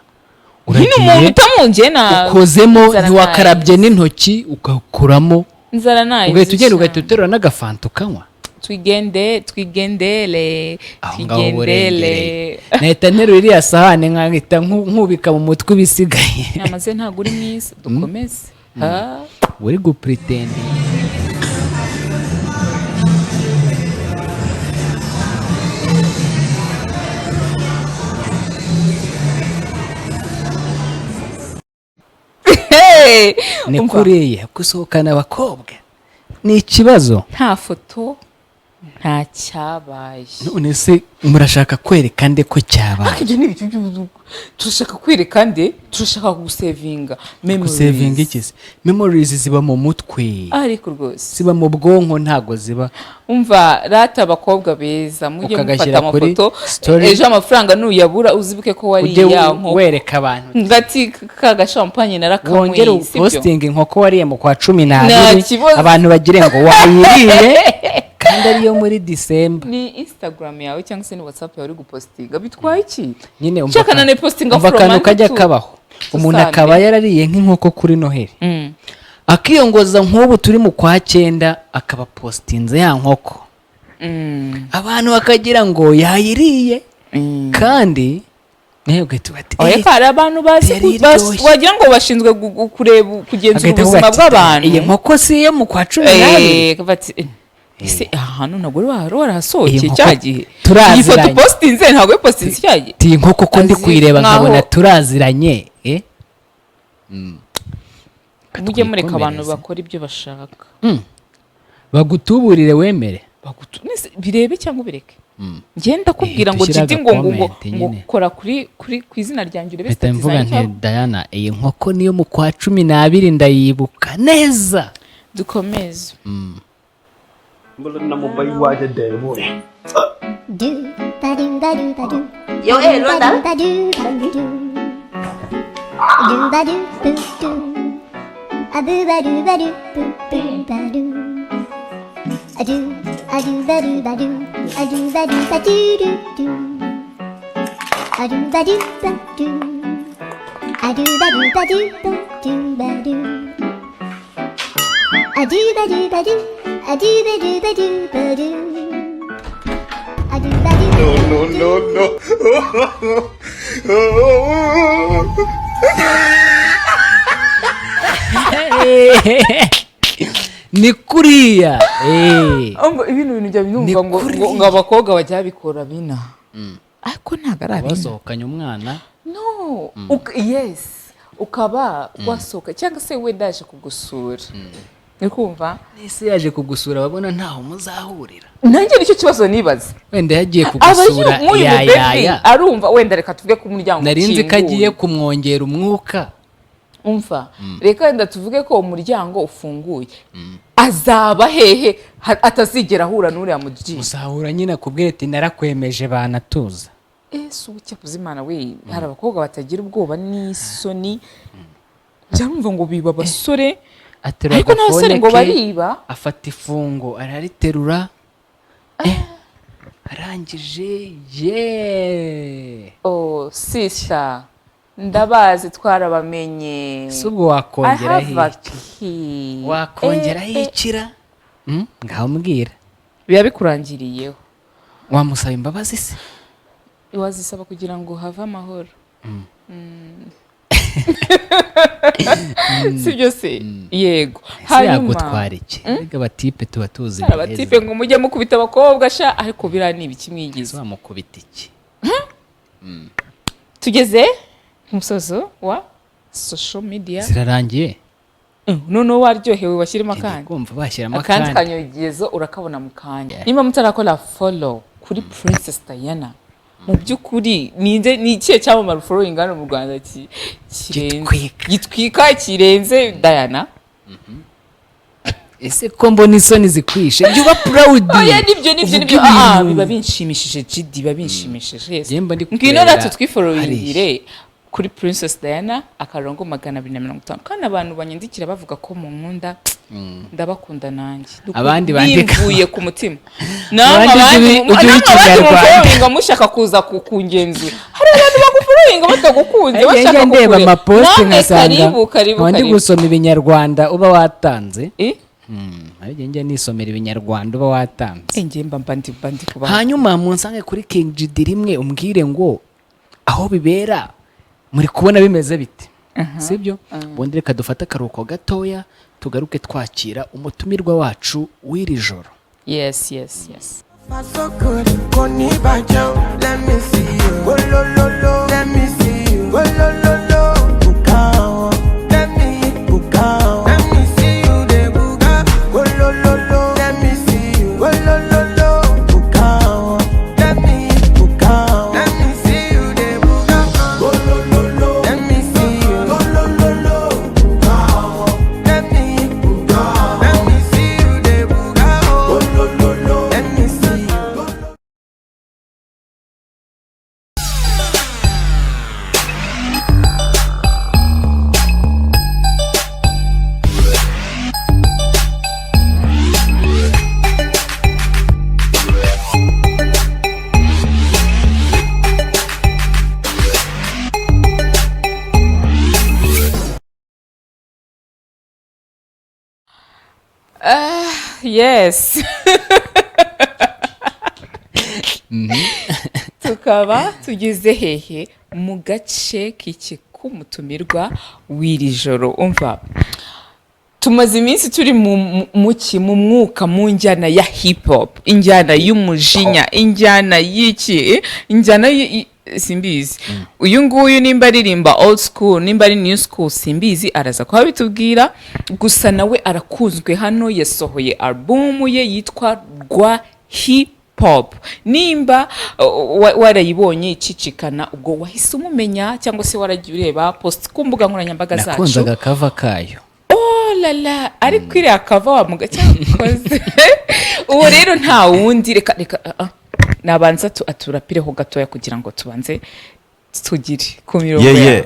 Nyine umuntu utamungiye na ukozemo, inzara ntiwakarabye n'intoki, ugakuramo, Inzara nayo. ugahita ugenda ugahita uterura n'agafanta ukanywa. Twigende, twigendere. Aho ngaho Twigendere. uburengereye, nahita nterura iriya sahane nkahita nkubika mu mutwe ibisigaye. Nyamaze ntabwo uri mwiza, dukomeze. Ha? Uri gupuritendinga. Hey! Ni Umva, kuriya gusohokana abakobwa ni ikibazo. Nta foto, nta cyabaye. None se murashaka kwereka nde ko cyabaye? Ibyo ni ibyo turashaka kwereka nde? Turashaka gusevinga memories. Gusevinga iki se? Memories ziba mu mutwe, Ariko rwose ziba mu bwonko, ntago ziba Umva rata, abakobwa beza, mujye mufata Ukagashyira kuri amafoto. story. Ejo amafaranga nuyabura uzibuke ko Ujye wariye ya nkoko. wereka abantu. Ngati ka gashampanye narakanyweye. Wongere Sibyo? upositinga inkoko wariye mu kwa cumi Nta n'abiri kibazo. abantu bagire ngo wayiriye. Kandi ariyo muri Disemba. Ni Instagram yawe cyangwa se ni WhatsApp yawe uri gupostinga, bitwaye iki? Nyine umva Nshaka na postinga umva from akantu Monday kajya to kabaho, umuntu Sunday. akaba yarariye nk'inkoko kuri Noheli, akiyongoza nk'ubu turi mu kwa cyenda, akaba postinze ya nkoko, abantu bakagira ngo yayiriye, kandi nawe ugahita uba ati Oya, "Eh, hari abantu bazi yari iryoshye." Wagira ngo bashinzwe kureba, kugenzura Agahita avuga ubuzima ati, bw'abantu. "Iyi nkoko si iyo mu kwa 12?" Eh, bati, ese aha hantu ntabwo wari warahasohokeye Iyi nkoko cya gihe? turaziranye. Iyi foto postinze ntabwo postinze cya gihe? Ati, "Iyi nkoko ko ndi Azi kuyireba nkaho- nkabona turaziranye, eh?" Mujye mureka abantu Twikomereze. bakora ibyo bashaka. Bagutuburire wemere. Nese birebe cyangwa ubireke, ngenda kubwira Eh, ngo dushyire Gidi ngo agacomment ngo nyine. kora kuri ku izina ryanjye urebe Mpita status mvuga zanjye nti cyangwa- "Diana, iyi nkoko niyo mu kwa 12, ndayibuka neza." Dukomeze. Mbona na mu bay waaj a dee booy. Do ba do ba do ba do. Yow eh, loolu daal. Ba do ba do. Do ba do boo do. A boo ba do ba do boo boo ba do. A do a do ba do ba do. A do ba do ba do do do. A do ba do ba do. A do ba do ba do ba do ba do. A do ba do ba do. A do ba do ba do ba do. A do ba do. No, no, no. Ni kuriya, eh. Umva, ibintu bintu bya Ni numva ngo kuriya. ngo abakobwa bajya babikora bina, ariko ntabwo ari abina. Basohokanye umwana. No, yes, ukaba wasohoka cyangwa se wenda yaje kugusura, uri kumva? Ese yaje kugusura babona ntaho muzahurira? Nanjye nicyo kibazo nibaza. Wenda yagiye Aba kugusura nk'uyu mubebi yayaya arumva wenda reka tuvuge ko umuryango Nari nzi ko agiye ukinguye. kumwongera umwuka. Umva, reka wenda tuvuge ko umuryango ufunguye, azaba hehe atazigera ahura n'uriya muji? Muzahura nyine akubwira ati "Narakwemeje banatuza." Ese ubu cyakoze Imana we, hari abakobwa batagira ubwoba n'isoni, njya numva ngo biba abasore, Aterura ariko n'abasore agafone ngo ke, bariba. Afata ifungo arariterura, arangije ye. Oh sister, ndabazi, twarabamenye. Si ubwo wakongeraho I have a iki? key. Wakongeraho Eh, eh, ikira? Ngaho mbwira. Biba bikurangiriyeho. Wamusaba imbabazi se? Wazisaba kugira ngo have amahoro, sibyo se? Yego. Ese yagutwara iki? Erega abatipe tuba tuzi Hari neza. abatipe ngo mujye mukubita abakobwa sha, ariko biriya ni ibiki mwigize? Ese wamukubita iki? Tugeze ku musozo wa social media. Zirarangiye. Noneho waryohewe, washyiremo Ndi akandi. kumva bashyiramo Akandi akandi. Kanyogezo urakabona mu kanya. Niba mutarakora follow kuri Princess Diana, mu by'ukuri ninde, ni ikihe cyamamare following hano mu Rwanda kirenze Gitwika. gitwika kirenze Diana? Ese ko mbona isoni zikwishe, jya uba proud. Oya, nibyo, nibyo, Uvuge nibyo. Ah, ibintu. biba binshimishije Gidi, biba binshimishije, yes. Njye mba ndi Ngwino kukureba natwe twifollowingire kuri Princess Diana akarongo 250. Kandi abantu banyandikira bavuga ko mu nkunda, ndabakunda nanjye. Abandi bandika- Bimvuye ku mutima. Namwe Abandi abandi ujye uha namwe abandi Ikinyarwanda. mufollowinga mushaka kuza kungenzura, hari abantu bagufollowinga batagukunze, Njye bashaka njya ndeba kukureba. amapost Namwe nkasanga karibu, karibu, nkaba ndi karibu. gusoma ibinyarwanda uba watanze. Eh? Hari igihe njya nisomera ibinyarwanda uba watanze. Eh, njye mba ndi kubaha. Hanyuma munsange kuri King GD rimwe, umbwire ngo aho bibera muri kubona bimeze bite, sibyo? Ubundi reka dufate akaruhuko gatoya, tugaruke twakira umutumirwa wacu w'iri joro. Yes. So good, kò ní bàjẹ́ o. Let me see you. Go lo lo lo. Let me see you. Go lo lo lo. Buka o. Let me buka o. Let me see you dey buka. Go lo lo lo. Let me see you. Go lo lo lo. Buka o. Let me buka o. Let me see you dey buka. Go lo lo lo. Let me see you. Go lo lo lo. Buka o. Let me buka o. Let me see you dey buka o. Go lo lo lo. Let me see you. Yes, tukaba tugeze hehe? Mu gace k'iki k'umutumirwa w'iri joro. Umva, tumaze iminsi turi mu mwuka, mu njyana ya hip hop, injyana y'umujinya, injyana y'iki, injyana simbizi. Uyu nguyu nimba aririmba old school, nimba ari new school, simbizi, araza kuba bitubwira. Gusa nawe arakunzwe hano, yasohoye album ye yitwa Rwa Hip Hop. Nimba warayibonye icicikana, ubwo wahise umumenya, cyangwa se waragiye ureba post ku mbuga nkoranyambaga zacu. Nakunze agakava kayo. Oh la la, ariko iriya cover wa muga cyakoze. Uwo rero nta wundi, reka reka, nabanza aturapireho gatoya kugira ngo tubanze tugire ku mirongo Ye. yawe. Ye,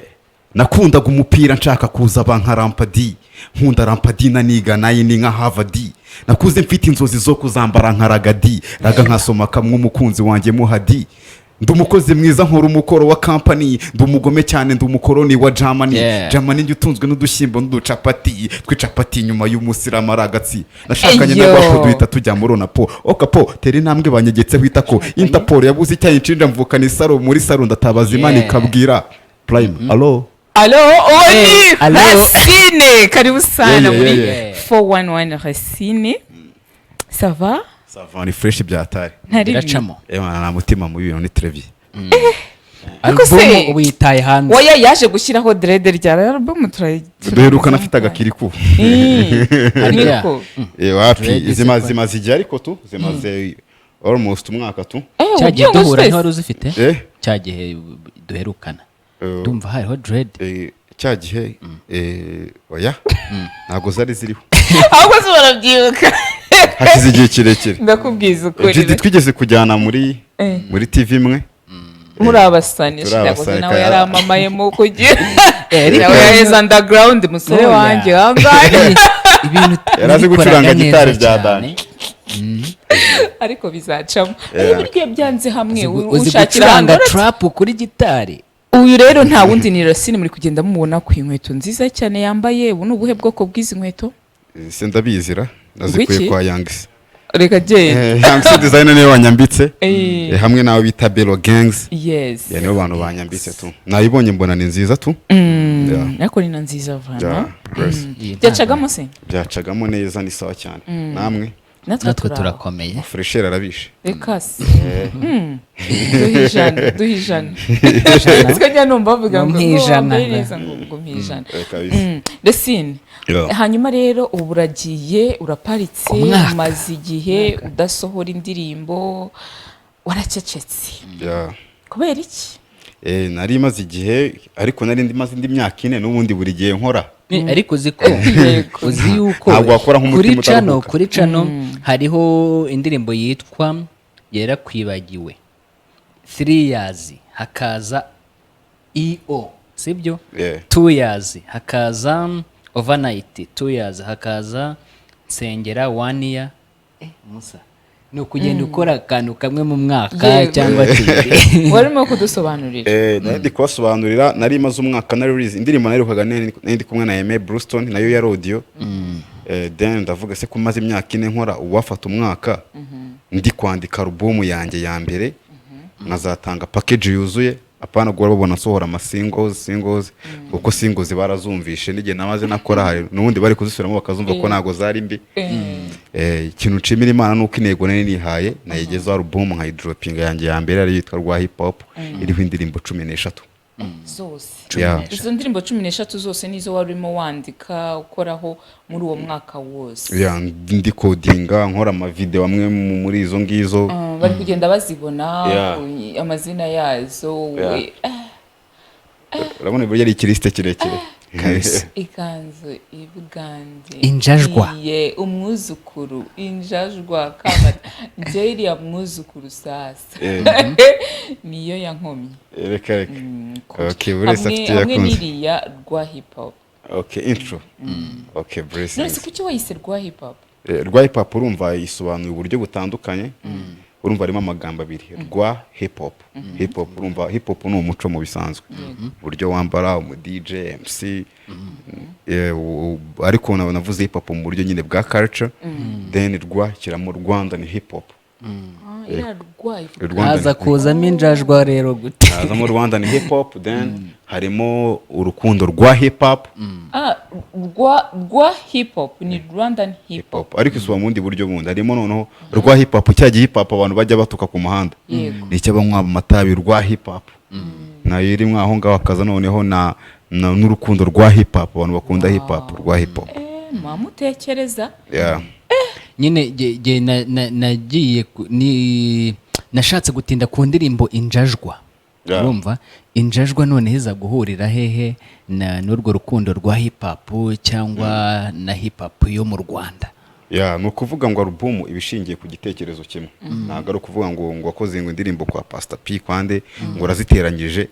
nakundaga umupira, nshaka kuza ba nka Lampard, nkunda Lampard, naniga nayi nka Harvard. Nakuze mfite inzozi zo kuzambara nka ragadi raga, nkasoma kamwe umukunzi wanjye muhadi. Ndi umukozi mwiza, nkora umukoro wa kampani. Ndi umugome cyane, ndi umukoroni wa Germany. Germany njye utunzwe n'udushyimbo n'uducapati tw'icapati nyuma y'umusiramu ari agatsi. Nashakanye Eyo. n'abapo, duhita tujya muri onapo okapo, tera intambwe banyegetseho itako. Interpol yabuze icyayinshinja, mvukana isaro muri saro, ndatabaza Imana ikabwira Prime alo. Alo, uwo ni Alo. Racine, karibu sana muri Yeah. 411. Racine, ça va? Ça va, ni fresh byatari. Ntari bibi. Biracamo. Ewana, nta mutima mubi, ibintu ni trevi. Ariko se- Album ubu yitaye hanze. Oya, yaje gushyiraho dread rya album Duherukana afite agakiriku. Harya. Niko. Wapi. Dread Zimaze se zimaze igihe, ariko tu zimaze almost umwaka tu. Cya gihe Ubyumva duhura twese? ntiwari uzifite? Eh. Cya gihe duherukana ndumva hariho dread. Cya gihe, oya, ntabwo zari ziriho. Ahubwo se barabyibuka? Hashize igihe kirekire. Ndakubwiza ukuri. Jidi twigeze kujyana muri muri TV imwe. Muri abasani. Turi ntabwo abasani, nawe yarampamayemo kugira Ariko- nawe yaheze underground, musore Oya. wanjye wangahe. Ibintu Yari azi nabikoraga gucuranga neza gitari bya cyane. danje. Ariko bizacamo. Ariko burya byanze hamwe Uzi ushakira gucuranga ahantu trap kuri gitari? Uyu rero nta wundi ni Racine, muri kugenda mubona ku inkweto nziza cyane yambaye. Ubu ni ubuhe bwoko bw'izi nkweto? Se ndabizira, nazikuye Wiki? kwa Yangsi. Reka genda. Yangsi designer niwe wanyambitse. Hamwe nawe bita Belo Gangs. Yes. Yeah, nibo bantu banyambitse tu, nayibonye mbona ni nziza tu. Yeah. Ariko ni na nziza vana. Yeah, yes. Byacagamo se? Byacagamo neza, ni sawa cyane. Namwe? Natwe Natwe turi aho. turakomeye. Fraîcheur arabishe. Reka se. Duhe 100, duhe 100. Siko njya numva bavuga ngo Ngo mpa 100. wambaye neza, ngo mpa 100. Kabisa. Racine, Yeah. hanyuma rero ubu uragiye, uraparitse. Umwaka. Umaze igihe udasohora indirimbo, waracecetse. Yeah. Kubera iki? Nari maze igihe, ariko nari ndi maze indi myaka 4 n'ubundi buri gihe nkora. Ariko uzi ko Yego. uzi yuko Ntabwo wakora nk'umutima kuri cano utaruhuka. kuri cano hariho indirimbo yitwa Yerakwibagiwe, 3 years hakaza eo, sibyo? Yeah. 2 years hakaza Overnight, 2 years hakaza Nsengera, one year. Musa, ni ukugenda ukora akantu kamwe mu mwaka Yego. cyangwa tubiri. Warimo kudusobanurira. Nari ndi kubasobanurira, nari maze umwaka nari release indirimbo naherukaga, nari ndi kumwe na Aime Brewston, nayo ya audio. Then ndavuga se ko maze imyaka 4 nkora, uwafata umwaka ndi kwandika album yanjye ya mbere, nkazatanga package yuzuye, apana guhora babona nsohora ama singles singles, kuko singles barazumvishe n'igihe namaze nakora, hari n'ubundi bari kuzisubiramo bakazumva ko ntago zari mbi. Ikintu nshimira Imana ni uko intego nari nihaye nayigezeho, album nkayidropinga yanjye ya mbere ariyo yitwa Rwa Hip Hop, iriho indirimbo 13. Zose? Yeah. Izo ndirimbo 13 zose nizo wari urimo wandika, ukoraho muri uwo mwaka wose? Yeah, ndi kodinga, nkora amavideo amwe muri izo ngizo. Bari kugenda bazibona. Yeah. Amazina yazo Yeah. Urabona burya ari ikirisite kirekire. Kabisa. Ikanzu ibugande. Injajwa. Iye umwuzukuru, injajwa kamata. Njye iriya mwuzukuru sasa niyo yankomye. Reka reka. Kuri. Okay, buri wese Hamwe afite iyo hamwe yakunze. n'iriya Rwa Hip Hop. Okay, intro, okay, None se blessings. kuki wayise Rwa Hip Hop? Rwa Hip Hop, urumva isobanuye uburyo butandukanye. Urumva harimo amagambo abiri, rwa hip hop. Hip hop, urumva hip hop ni umuco mu bisanzwe, uburyo wambara, umu DJ, MC. Ariko navuze hip hop mu buryo nyine bwa culture, then rwa shyiramo Rwanda ni hip hop. Ah, iriya rwa ivuga. Rwandan Haza hip hop. kuzamo injajwa rero gute? Hazamo Rwanda ni hip hop, then harimo urukundo rwa hip hop. Ah, rwa hip hop ni Rwandan hip hop. Ariko isuba mu bundi buryo bundi, harimo noneho rwa hip hop, cya gihe hip hop abantu bajya batuka ku muhanda, ni icy'abanywa amatabi, rwa hip hop nayo irimo aho ngaho. Hakaza noneho na n'urukundo rwa hip hop, abantu bakunda hip hop, rwa hip hop. Mwamutekereza. Yeah. Nyine jye nagiye ni nashatse gutinda ku ndirimbo Injajwa. Urumva injajwa noneho iza guhurira hehe na n'urwo rukundo rwa hip hop cyangwa na hip hop yo mu Rwanda? Yeah, ni ukuvuga ngo alubumu iba ishingiye ku gitekerezo kimwe. Ntabwo ari ukuvuga ngo wakoze ngo indirimbo kwa Pastor P kwande, ngo uraziteranyije,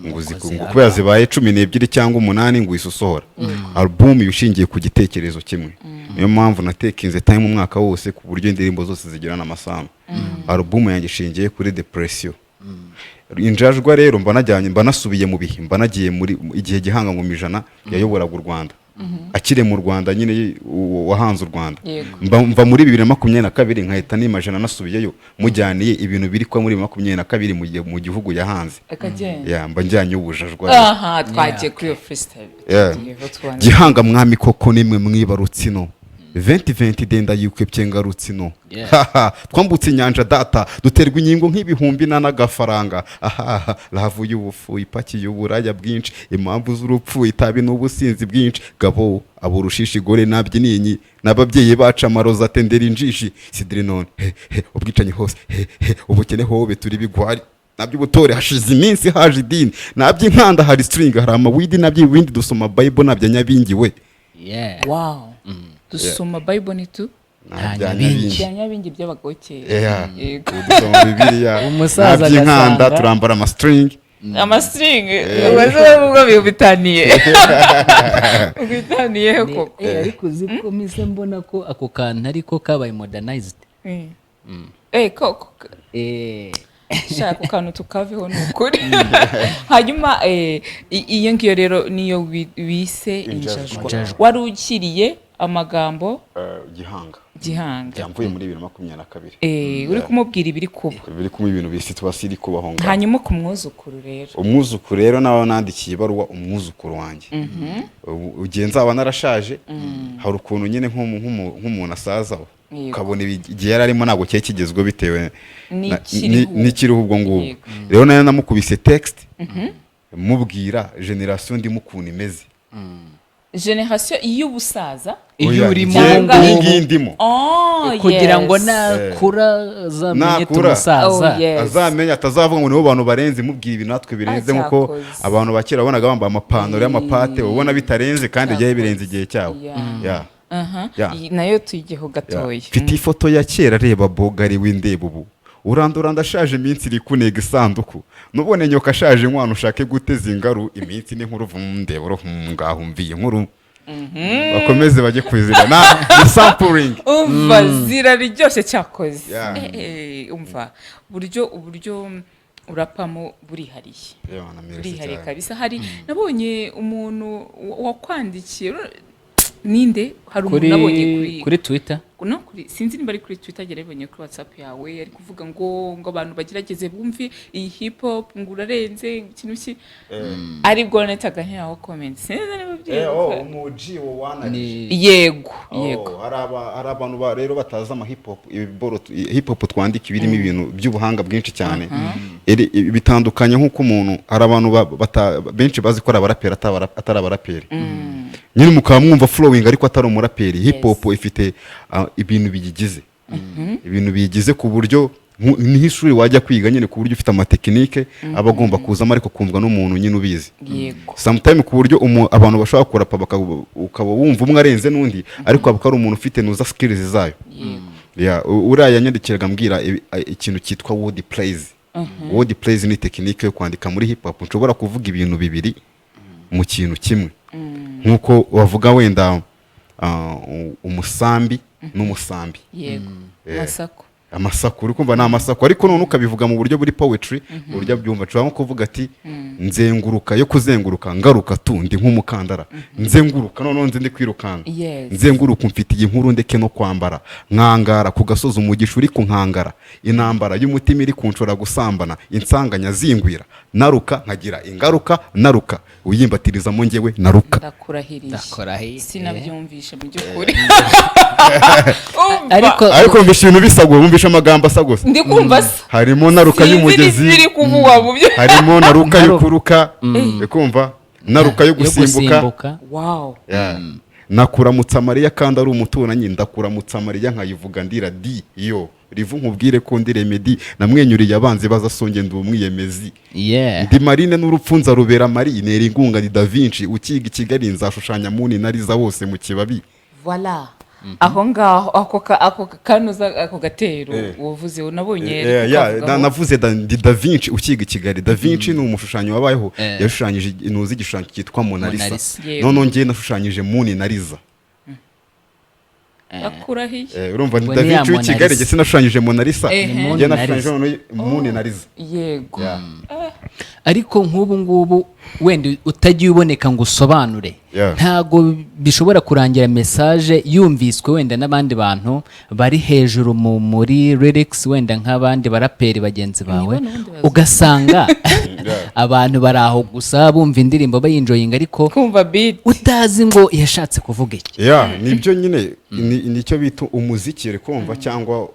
ngo ngo kubera zibaye 12 cyangwa 8 ngo uhise usohora. Alubumu iba ishingiye ku gitekerezo kimwe. Niyo mpamvu natekinze time umwaka wose ku buryo indirimbo zose zigirana amasano. Alubumu yanjye ishingiye kuri depression. Injajwa rero mba najyanye, mba nasubiye mu bihe, mba nagiye muri igihe Gihanga Ngoma Ijana yayoboraga u Rwanda, akiri mu Rwanda nyine, wahanze u Rwanda. Mva muri 2022 nkahita nimajana nasubiyeyo, mujyaniye ibintu biri kuba muri 2022 mu gihe mu gihugu yahanze. Akagenda. Yeah, mba njyanye ubujajwa. Aha twagiye kuri iyo freestyle. Tugiyeho Gihanga mwami koko nimwe mwibarutse ino 2020, denda yikwepye ngarutse ino. Haha, twambutse inyanja data, duterwa inkingo nk'ibihumbi n'agafaranga. Ahaha, ravu y'ubufu ipakiye uburaya bwinshi, impamvu z'urupfu itabi n'ubusinzi bwinshi. Gabo aburushisha igore nabyininyi n'ababyeyi bacu amaroza atendera injishi sidiri none he he, ubwicanyi hose he he, ubukene hobe, turi bigwari naby'ubutore hashize iminsi haje idini, naby'inkanda hari string, hari amawidi naby'ibindi, dusoma bible nabya nyabingi we. Wow, dusoma bible ni tu Nabya nyabingi. Bya nyabingi by'abagabo kera. Yego. Ubu dusoma bibiliya. Umusaza naby'inkanda agasanga- turambara amastring. Amastring ubaze ubwo bitaniye koko. Ariko uzi ko mise mbona ko ako kantu ariko kabaye modernized. Koko. Shaka ako kantu tukaveho, ni ukuri. Hanyuma iyo ngiyo rero niyo wise Injajwa. Injajwa. Injajwa. Wari ukiriye amagambo Gihanga. Gihanga. Yamvuye muri 2022. Uri kumubwira ibiri kuba. Biri kumwe, ibintu bisi tuba iri kubaho ngaho. Hanyuma ku mwuzukuru rero? Umwuzukuru rero nawe nandikiye ibaruwa umwuzukuru wanjye. Ugiye nzaba narashaje, hari ukuntu nyine nk'umuntu asaza, ukabona igihe yari arimo ntabwo cyari kigezweho bitewe N'ikiriho. N'ikiriho ubwo ngubwo. Rero nayo namukubise text mubwira generation ndimo ukuntu imeze. Generation y'ubusaza? Iyo Oya, urimo cyangwa iyi ngiyi ndimo. Oh, kugira ngo yes. nakura azamenye Nakura. tumusaza. Oh, yes. Azamenya, atazavuga ngo nibo bantu barenze, mubwira ibintu natwe birenze, nkuko Cyakoze. abantu ba kera wabonaga bambaye amapantaro y'amapate, ubona bitarenze kandi byari birenze igihe cyabo. Yeah. Aha. Yeah. Iyi nayo tuyigeho gatoya. Mfite ifoto ya kera, reba bogari w'indeba ubu urandura, ndashaje, iminsi iri kunega isanduku, nubone nyoka ashaje inkwano ushake guteza ingaru, iminsi ni nkuru ndeba uruhu ngaho mviye inkuru, bakomeze bajye kuzira na ni sampling. Umva, ziraryoshye cyakoze. Yeah. Umva uburyo urapamo burihariye. Yewe, na merci Burihariye cyane. kabisa. Hari nabonye umuntu wakwandikiye, ninde? Hari umuntu Kuri nabonye kuri kuri Twitter. No kuri, sinzi niba ari kuri Twitter, yarabonye kuri WhatsApp yawe, ari kuvuga ngo abantu bagerageze bumve iyi hip hop, ngo urarenze ikintu ki, aribwo netaga ntiraho comment, sinzi niba Oh, ubyibuka. umuji wo wanarije. Yego. Oh, Yego. hari abantu rero batazi ama hip hop, ibiboro hip hop twandika ibirimo ibintu by'ubuhanga bwinshi cyane. Bitandukanye nk'uko umuntu, hari abantu benshi bazi ko ari abaraperi atari abaraperi nyine, mukaba mwumva flowing ariko atari umuraperi. Hip hop ifite ibintu biyigize, ibintu biyigize ku buryo ni nk'ishuri wajya kwiga nyine, ku buryo ufite amatekinike aba agomba kuzamo ariko kumvwa n'umuntu nyine ubizi. Sometime ku buryo abantu bashobora kurapa ukaba wumva umwe arenze n'undi, ariko akaba ari umuntu ufite nuza skills zayo. Yeah, uriya yanyandikiraga ambwira ikintu cyitwa word plays. Word plays ni tekinike yo kwandika muri hip hop, nshobora kuvuga ibintu bibiri mu kintu kimwe, nk'uko bavuga wenda umusambi n'umusambi. Masako. Amasaku, uri kumva ni amasaku, ariko none ukabivuga mu buryo buri poetry, uburyo abyumva. Nshobora nko kuvuga ati Nzenguruka yo kuzenguruka ngaruka tundi nk'umukandara, nzenguruka noneho nzi ndi kwirukanka. Nzenguruka mfitiye inkuru, ndeke no kwambara nkangara ku gasozi, umugisha uri ku nkangara, intambara y'umutima iri kunshora gusambana, insanganya zingwira, naruka nkagira ingaruka, naruka uyimbatirizamo njyewe naruka. Ndakurahiriye. Ndakurahiye. Sinabyumvishe mu by'ukuri. Ariko wumvisha ibintu bisa gusa, wumvisha amagambo asa gusa. Ndi kumva se. Harimo naruka Sinzi y'umugezi. n'ibiri kuvugwa mu byo. Harimo naruka yo kuruka, uri kumva naruka yo Yo gusimbuka. Gusimbuka. Yeah. Nakuramutsa Mariya kandi ari umuturanyi, ndakuramutsa Mariya nkayivuga ndira di yo rivu, nkubwire ko ndi remedy, namwenyuriye abanzi bazasonge, ndi umwiyemezi. Ndi marine n'urupfu nzarubera mari, nera ingunga, ndi Da Vinci ukiga i Kigali, nzashushanya muni nariza hose mu kibabi. Voilà, aho ngaho ako kanoza ako gatero wavuze nabonye kukavugaho. Navuze ndi Da Vinci ukiga i Kigali. Da Vinci ni umushushanyi wabayeho, yashushanyije inuzi igishushanyo cyitwa Mona Mona Lisa. Lisa. Noneho njyewe nashushanyije muni na Liza. Akurahiye. Urumva ni Ngo Da ni ya Vinci w'i Mona Kigali, Lisa. njye sinashushanyije Mona Lisa. Ni Njye Mona nashushanyije Lisa. noneho muni na Liza. Yego. Ariko nk'ubu ngubu wenda utagiye uboneka ngo usobanure, ntago bishobora kurangira message yumviswe wenda n'abandi bantu bari hejuru muri lyrics, wenda nk'abandi baraperi bagenzi bawe, n'ubundi bazi. Ugasanga abantu bari aho gusa bumva indirimbo bayinjoyinga, ariko kumva beat utazi ngo yashatse kuvuga iki. Yeah, nibyo nyine, nicyo bita umuziki, uri kumva, cyangwa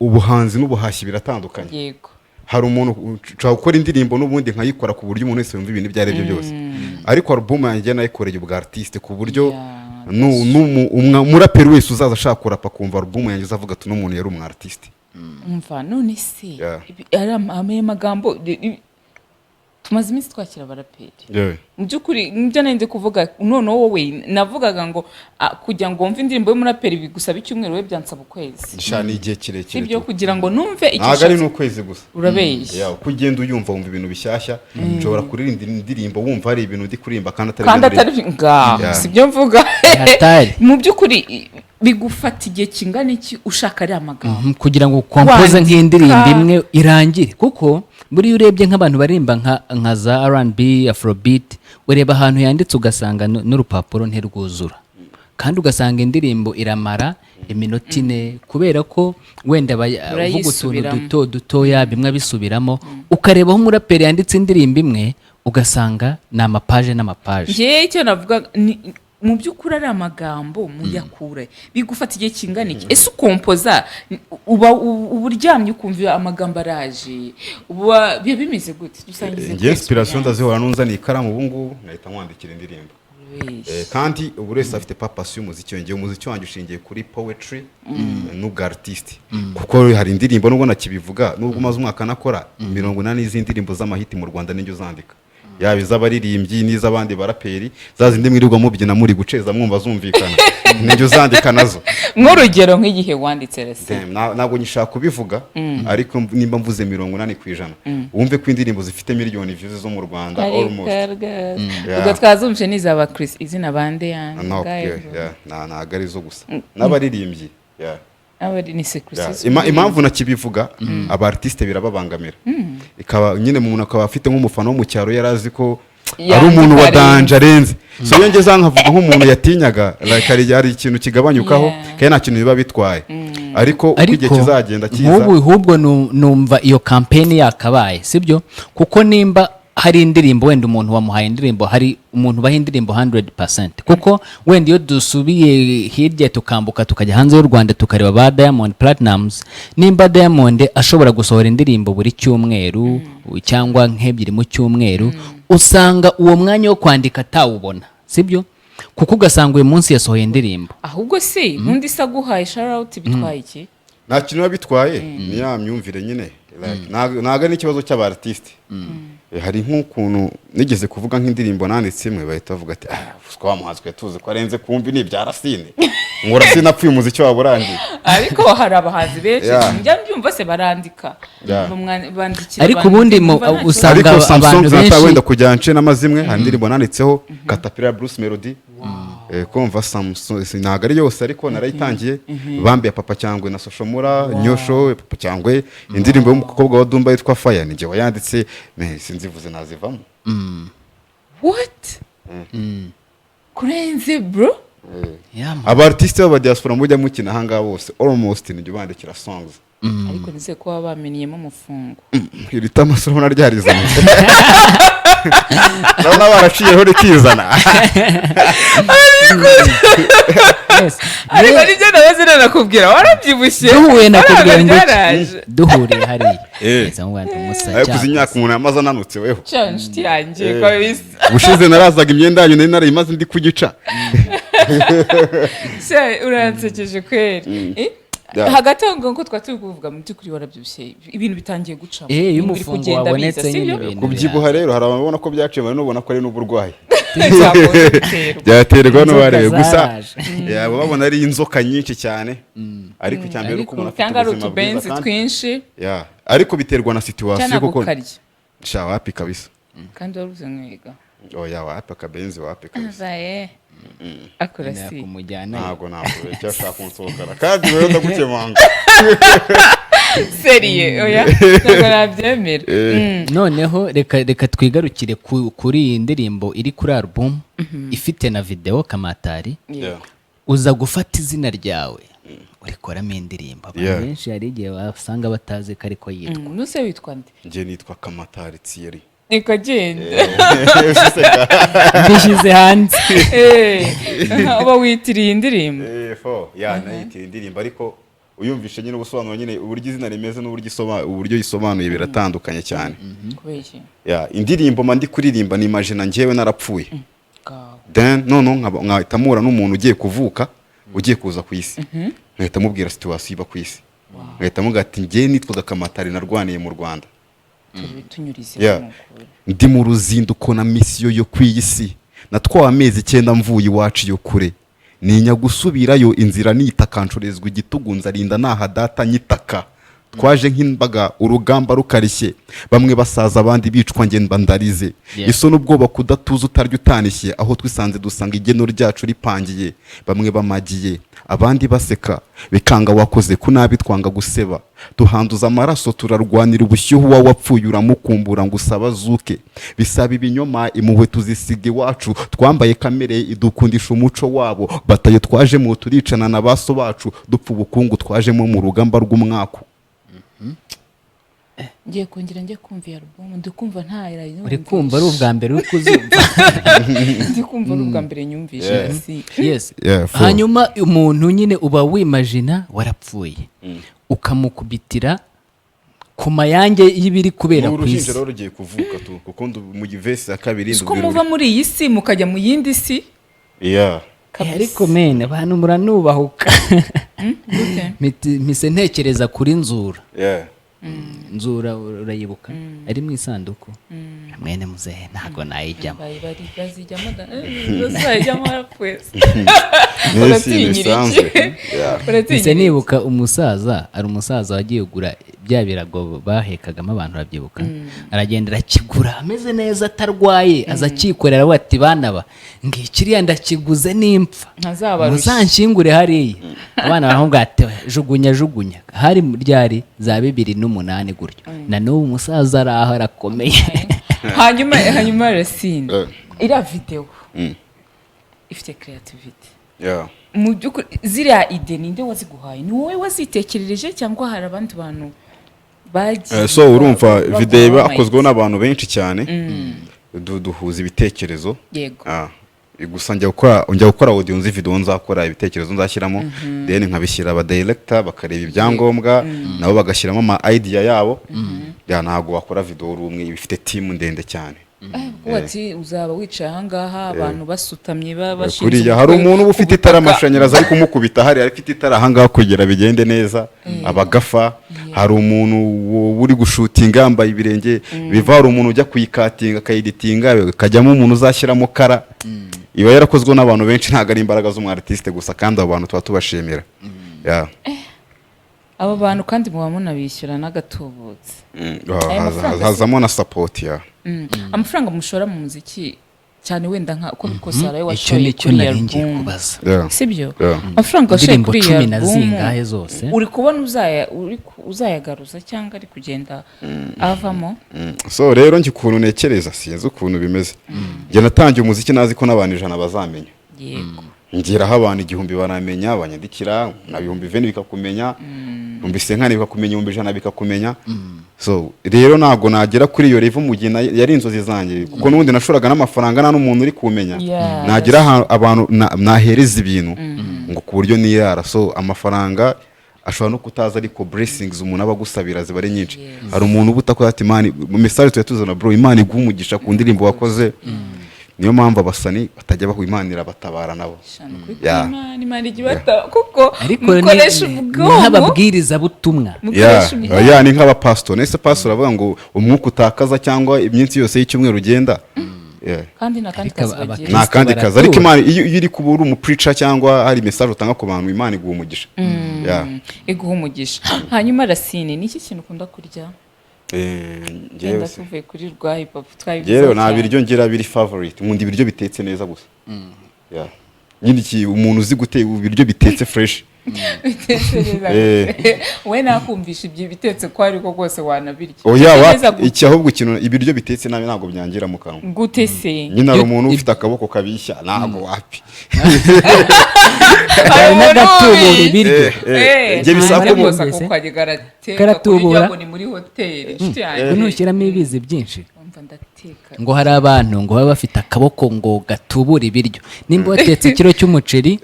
ubuhanzi n'ubuhashyi biratandukanye. Hari umuntu ushobora gukora indirimbo n'ubundi nkayikora ku buryo umuntu wese yumva ibintu ibyo ari byo byose, ariko album yanjye nayikoreye ubwa artiste, ku buryo umuraperi wese uzaza ashaka kurapa akumva album yanjye uzavuga ati: "Uno muntu yari umu artiste." Umva, none se ari aya magambo tumaze iminsi twakira abaraperi, mu by'ukuri nibyo nari ndi kuvuga. Noneho wowe navugaga ngo kugira ngo wumve indirimbo y'umuraperi bigusaba icyumweru, we byansaba ukwezi. Sha, ni igihe kirekire. Sibyo, kugira ngo numve icyo Ntabwo ari ushatse. n'ukwezi gusa. Urabeshya. Yeah, uko ugenda uyumva wumva ibintu bishyashya. Nshobora kuririmba indirimbo wumva hari ibintu ndi kuririmba kandi atari Kandi byo atari ngaho. Sibyo mvuga. Hatari. Mu by'ukuri bigufata igihe kingana iki ushaka ariya magambo? Kugira ngo kompoze Wandika. nk'indirimbo imwe irangire, kuko buriya urebye nk'abantu baririmba nka za R&B, Afrobeat, ureba ahantu yanditse ugasanga n'urupapuro ntirwuzura, kandi ugasanga indirimbo iramara iminota 4 kubera ko wenda uvuga utuntu Urayisubiramo. duto dutoya, bimwe abisubiramo. Ukareba aho umuraperi yanditse indirimbo imwe ugasanga ni amapaje n'amapaje. Njyewe icyo navuga ni mu by'ukuri ari amagambo muyakure, bigufata igihe kingana iki? Ese ukompoza uba uryamye ukumva amagambo araje, uba biba bimeze gute? Dusangize Njye kuri inspiration experience. ndazihora nunzaniye ikaramu ubu ngubu nkahita nkwandikira indirimbo. Urabeshya. Kandi buri wese afite purpose y'umuziki. Yongeye umuziki wanjye ushingiye kuri poetry n'ubwa artiste, kuko hari indirimbo nubwo nakibivuga, nubwo umaze umwaka nakora, 80 z'indirimbo z'amahiti mu Rwanda nijyo uzandika, yaba iz'abaririmbyi n'iz'abandi baraperi, za zindi mwirirwa mubyina muri guceza mwumva zumvikana, nijyo uzandika nazo. Nk'urugero nk'igihe wanditse rese? Damn, ntabwo nyishaka kubivuga, ariko nimba mvuze 80%, wumve ko indirimbo zifite miliyoni views zo mu Rwanda almost. Yeah. Ubwo twazumvise n'izaba Chris izina bande yanjye. No, yeah, ntabwo ari zo gusa, n'abaririmbyi, yeah. Abari ni se Chris. Impamvu nakibivuga, aba artiste birababangamira, ikaba nyine umuntu akaba afite nk'umufana wo mu cyaro yari azi ko ari Yandika umuntu wa arenze. danger arenze. So iyo ngeze aho nkavuga nk'umuntu yatinyaga, like hari ikintu kigabanyukaho, kandi nta kintu biba bitwaye, ariko uko igihe Ariko kizagenda kiza. nk'ubu ahubwo numva iyo kampeni yakabaye, sibyo? Kuko nimba hari indirimbo, wenda umuntu wamuhaye indirimbo, hari umuntu ubaha indirimbo 100%, kuko wenda iyo dusubiye hirya tukambuka tukajya hanze y'u Rwanda tukareba ba Diamond Platnumz, nimba Diamond ashobora gusohora indirimbo buri cyumweru cyangwa nk'ebyiri mu cyumweru, usanga uwo mwanya wo kwandika atawubona, sibyo? Kuko ugasanga uyu munsi yasohoye indirimbo. Ahubwo se undi se aguhaye shout bitwaye iki? Nta kintu biba bitwaye, ni ya myumvire nyine. Like, ntabwo ari n'ikibazo cy'aba artiste. Hari nk'ukuntu nigeze kuvuga nk'indirimbo nanditse imwe, bahita bavuga ati: "Ah, wa muhanzi twari tuzi ko arenze, kumbi ni ibya Racine." Ngo Racine apfuye umuziki waba urangiye. Ariko hari abahanzi benshi njya mbyumva se barandika, bandikira Ariko abantu, ubundi numva nta kibazo. usanga Ariko Samsung abantu nata benshi wenda kujya nce n'amazimwe, hari indirimbo nanditseho Katapira Bruce Melody. Kumva Samson ntabwo ari yose, ariko narayitangiye. Bambiye Papa Cyangwe na Social Mula, Nyosho, Papa Cyangwe, indirimbo y'umukobwa wa Dumba yitwa Fire ni njye wayanditse. Sinzivuze nazivamo. What? Kurenze, bro. Aba artiste b'aba diaspora mujya mukina ahangaha bose, almost ni njye ubandikira songs. Ariko nizeye ko baba bamenyemo umufungo. Iri tama se urabona ryarizanye? Urabona baraciyeho rikizana? Ariko nibyo nabaze, nanakubwira warabyibushye. Duhuye nakubwira ngo iki? Byaraje. Duhuriye hariya. Eh. Nza ngo musa. Ariko uzi imyaka umuntu yamaze ananutse weho? Cya inshuti yanjye. Eh. Ko bisa. Ubushize narazaga imyenda yanyu nari narayimaze ndi kugica. Cya uransekeje kweri. Eh? Yeah. Hagati aho ngaho, twari turi kuvuga, mu by'ukuri warabyibushye, ibintu bitangiye gucamo. Eh, iyo Ibintu biri umufungo kugenda wabonetse biza, nyine sibyo? ibintu Kubyibuha rero, hari ababona ko byaciye, bari n'ubona ko ari n'uburwayi. Cyangwa biterwa. Byaterwa Inzoka n'uwarebe gusa. zaraje. Yaba babona ari inzoka nyinshi cyane, ariko icya mbere uko umuntu afite Cyangwa ari ubuzima bwiza utubenzi kandi twinshi. Yeah. Ariko biterwa na situation Cyangwa kuko kukarya. Sha, wapi kabisa. Kandi wari uzi mwiga. Oya, wapi, akabenzi wapi kabisa. Zaye akora si kumujyana. Ntabwo icyo ashaka kunsohokana kandi rero ndagukemanga. Sérieux? Oya, ntabwo nabyemera. Noneho reka twigarukire kuri iyi ndirimbo iri kuri album ifite na video, Kamatari. Yeah. Uza gufata izina ryawe urikoramo indirimbo, abantu benshi hari igihe basanga batazi ko ariko yitwa. Nuse witwa nde? Njye nitwa Kamatari Thierry. Niko genda. Mbishyize hanze. Eh, uba witiriye indirimbo. Eh, fo ya nayitiriye indirimbo, ariko uyumvishe nyine ubusobanuro nyine, uburyo izina rimeze n'uburyo uburyo isobanuye biratandukanye cyane. Kubera iki? Ya, indirimbo mba ndi kuririmba ni imagine njyewe narapfuye, Gawe. then noneho nkahita mpura n'umuntu ugiye kuvuka, ugiye kuza ku isi, nkahita mubwira situation iba ku isi, nkahita mubwira ati njyewe nitwaga Kamatari, narwaniye mu Rwanda. Tunyurize Yeah. Ndi mu ruzinduko na misiyo yo ku iyi si, natwawe amezi 9 mvuye iwacu iyo kure, ninya gusubirayo, inzira nitaka, nshorezwa igitugu, nzarinda naha data nyitaka. Twaje nk'imbaga, urugamba rukarishye, bamwe basaza, abandi bicwa, njye mba ndarize. Isoni, ubwoba, kudatuza, utarya utanishye, aho twisanze dusanga igeno ryacu ripangiye, bamwe bamagiye, abandi baseka, bikanga wakoze ku nabi, twanga guseba, duhanduza amaraso, turarwanira ubushyuhe, uwa wapfuye uramukumbura ngo usaba azuke, bisaba ibinyoma, impuhwe tuzisiga iwacu, twambaye kamere idukundisha umuco wabo, batayo twajemo turicana na baso bacu, dupfa ubukungu twajemo mu rugamba rw'umwaku. Ngiye kongera njye kumva iyi album, ndi kumva nta Uri kumva ari ubwa mbere uri kuzumva. Ndi kumva ari ubwa mbere nyumvishe. Si Yes. Yeah, full. Hanyuma umuntu nyine uba wimagina warapfuye, ukamukubitira ku mayange y'ibiri kubera Ni ku uruhinja isi. rero rugiye kuvuka tu, kuko mu verse ya kabiri Siko ndubwira muva muri iyi si mukajya mu yindi si. Yeah. Eh, ariko mene abantu muranubahuka. Gute? Mpise ntekereza kuri Nzura. Nzura urayibuka, ari mu isanduku, mwene muzehe ntabwo nayijyamo. Bari bazijyamo da, bazajyamo barapfuye. Nesi Uratinyira iki? bisanzwe. Yeah. Uratinyira Mpise iki? nibuka umusaza, ari umusaza wagiye kugura bya birago bahekagamo abantu, urabyibuka, aragenda arakigura ameze neza atarwaye, aza akikorera, avuga ati: "Bana ba ngikiriya ndakiguze, nimpfa Ntazabarushya. muzanshyingure hariya." Abana baramubwira ati: "Jugunya, jugunya." Hari ryari za 2008 gutyo, na n'ubu umusaza ari aho arakomeye. Hanyuma Racine, iriya video ifite creativity. Mu by'ukuri ziriya idée ninde waziguhaye? Ni wowe wazitekerereje cyangwa hari abandi bantu bagiye So urumva baguha video iba ama akozweho n'abantu benshi cyane, duhuza ibitekerezo. Ah, gusa njya gukora audio nzi video nzakora, ibitekerezo nzashyiramo, then nkabishyira aba director bakareba ibyangombwa, nabo bagashyiramo ama idea yabo. Ya, ntabwo wakora video uri umwe, iba ifite team ndende cyane. Kuko ati uzaba wicaye ahangaha, abantu basutamye, bashinze Kuriya hari umutwe umuntu uba ufite ku itara, butaka. amashanyarazi ari kumukubita, hari afite itara ahangaha kugira bigende neza, abagafa. Hari umuntu uri gushootinga yambaye ibirenge biva, hari umuntu ujya kuyikatinga akayiditinga, kajyamo umuntu uzashyiramo kara. Iba yarakozwe n'abantu benshi, ntabwo ari imbaraga z'umu artiste gusa, kandi abo bantu tuba tubashimira. Yeah. Abo bantu kandi muba munabishyura n'agatubutse. Ayo mafaranga Hazamo na support ya Amafaranga mushora mu muziki Cyane wenda nka uko bikose hari ayo Icyo washoye ni cyo kuri iyi nari ngiye album. kubaza. Yeah. Sibyo? Yeah. Amafaranga washoye Indirimbo kuri iyi 10 na album, zingahe zose? uri kubona uzayagaruza cyangwa ari kugenda avamo? So rero njye ukuntu ntekereza, sinzi ukuntu bimeze, njye natangiye umuziki nazi ko n'abantu 100 bazamenya. Ngeraho abantu 1000 baramenya, banyandikira, na 20,000 bikakumenya, 50,000 bikakumenya, 100,000 bikakumenya. So rero ntabwo nagera kuri iyo level mu gihe yari inzozi zanjye, kuko n'ubundi nashoraga n'amafaranga nta n'umuntu uri kumenya. Nagira abantu nahereza ibintu ngo ku buryo nirara. So amafaranga ashobora no kutaza, ariko blessings umuntu aba agusabira ziba ari nyinshi. Hari umuntu uba utakora ati Imana, mu message tuya tuzana, bro, Imana iguha umugisha ku ndirimbo wakoze. Niyo mpamvu abasani batajya bahuha, Imana irabatabara nabo. Shana, kuri Imana, Imana ijya ibata kuko Ariko ni mukoresha ni ubwonko. nk'ababwirizabutumwa. Mukoresha ubwonko. Yeah, ni nk'abapasitori. Nese pasitori avuga ngo umwuka utakaza cyangwa iminsi yose y'icyumweru ugenda. Yeah. Kandi nta kandi Ariko kazi bagira. Nta kandi kazi, ariko baratura. Imana iyo uri kuba uri umupreacher cyangwa hari message utanga ku bantu, Imana iguha umugisha. Yeah. Iguha umugisha. Hanyuma Racine, ni iki kintu ukunda kurya? Njyewe Wenda se tuvuye kuri rwa hip hop twabivuzeho Njyewe nta cyane. biryo ngira biri favorite, nkunda ibiryo bitetse neza gusa. Yeah. Nyine iki umuntu uzi guteka ibiryo bitetse fresh. Bitetse neza. We nakumvisha ibyo bitetse ko ariko rwose wanabirya. Oya. Bitetse neza Wa gute? iki ahubwo ikintu, ibiryo bitetse nabi ntabwo byangira mu kanwa. Gute se? Nyine hari umuntu ufite akaboko kabishya, ntabwo wapi. Hari umuntu N'agatubura ubi. ibiryo. Njye bisaba ko Ariko umuntu ako wese kajya garateka Karatubura. kuburyo ngo ni muri hoteli, inshuti yanjye. Ntushyiramo ibizi byinshi. Umva, ndateka. Ngo hari abantu ngo baba bafite akaboko ngo gatubura ibiryo, nimba watetse ikiro cy'umuceri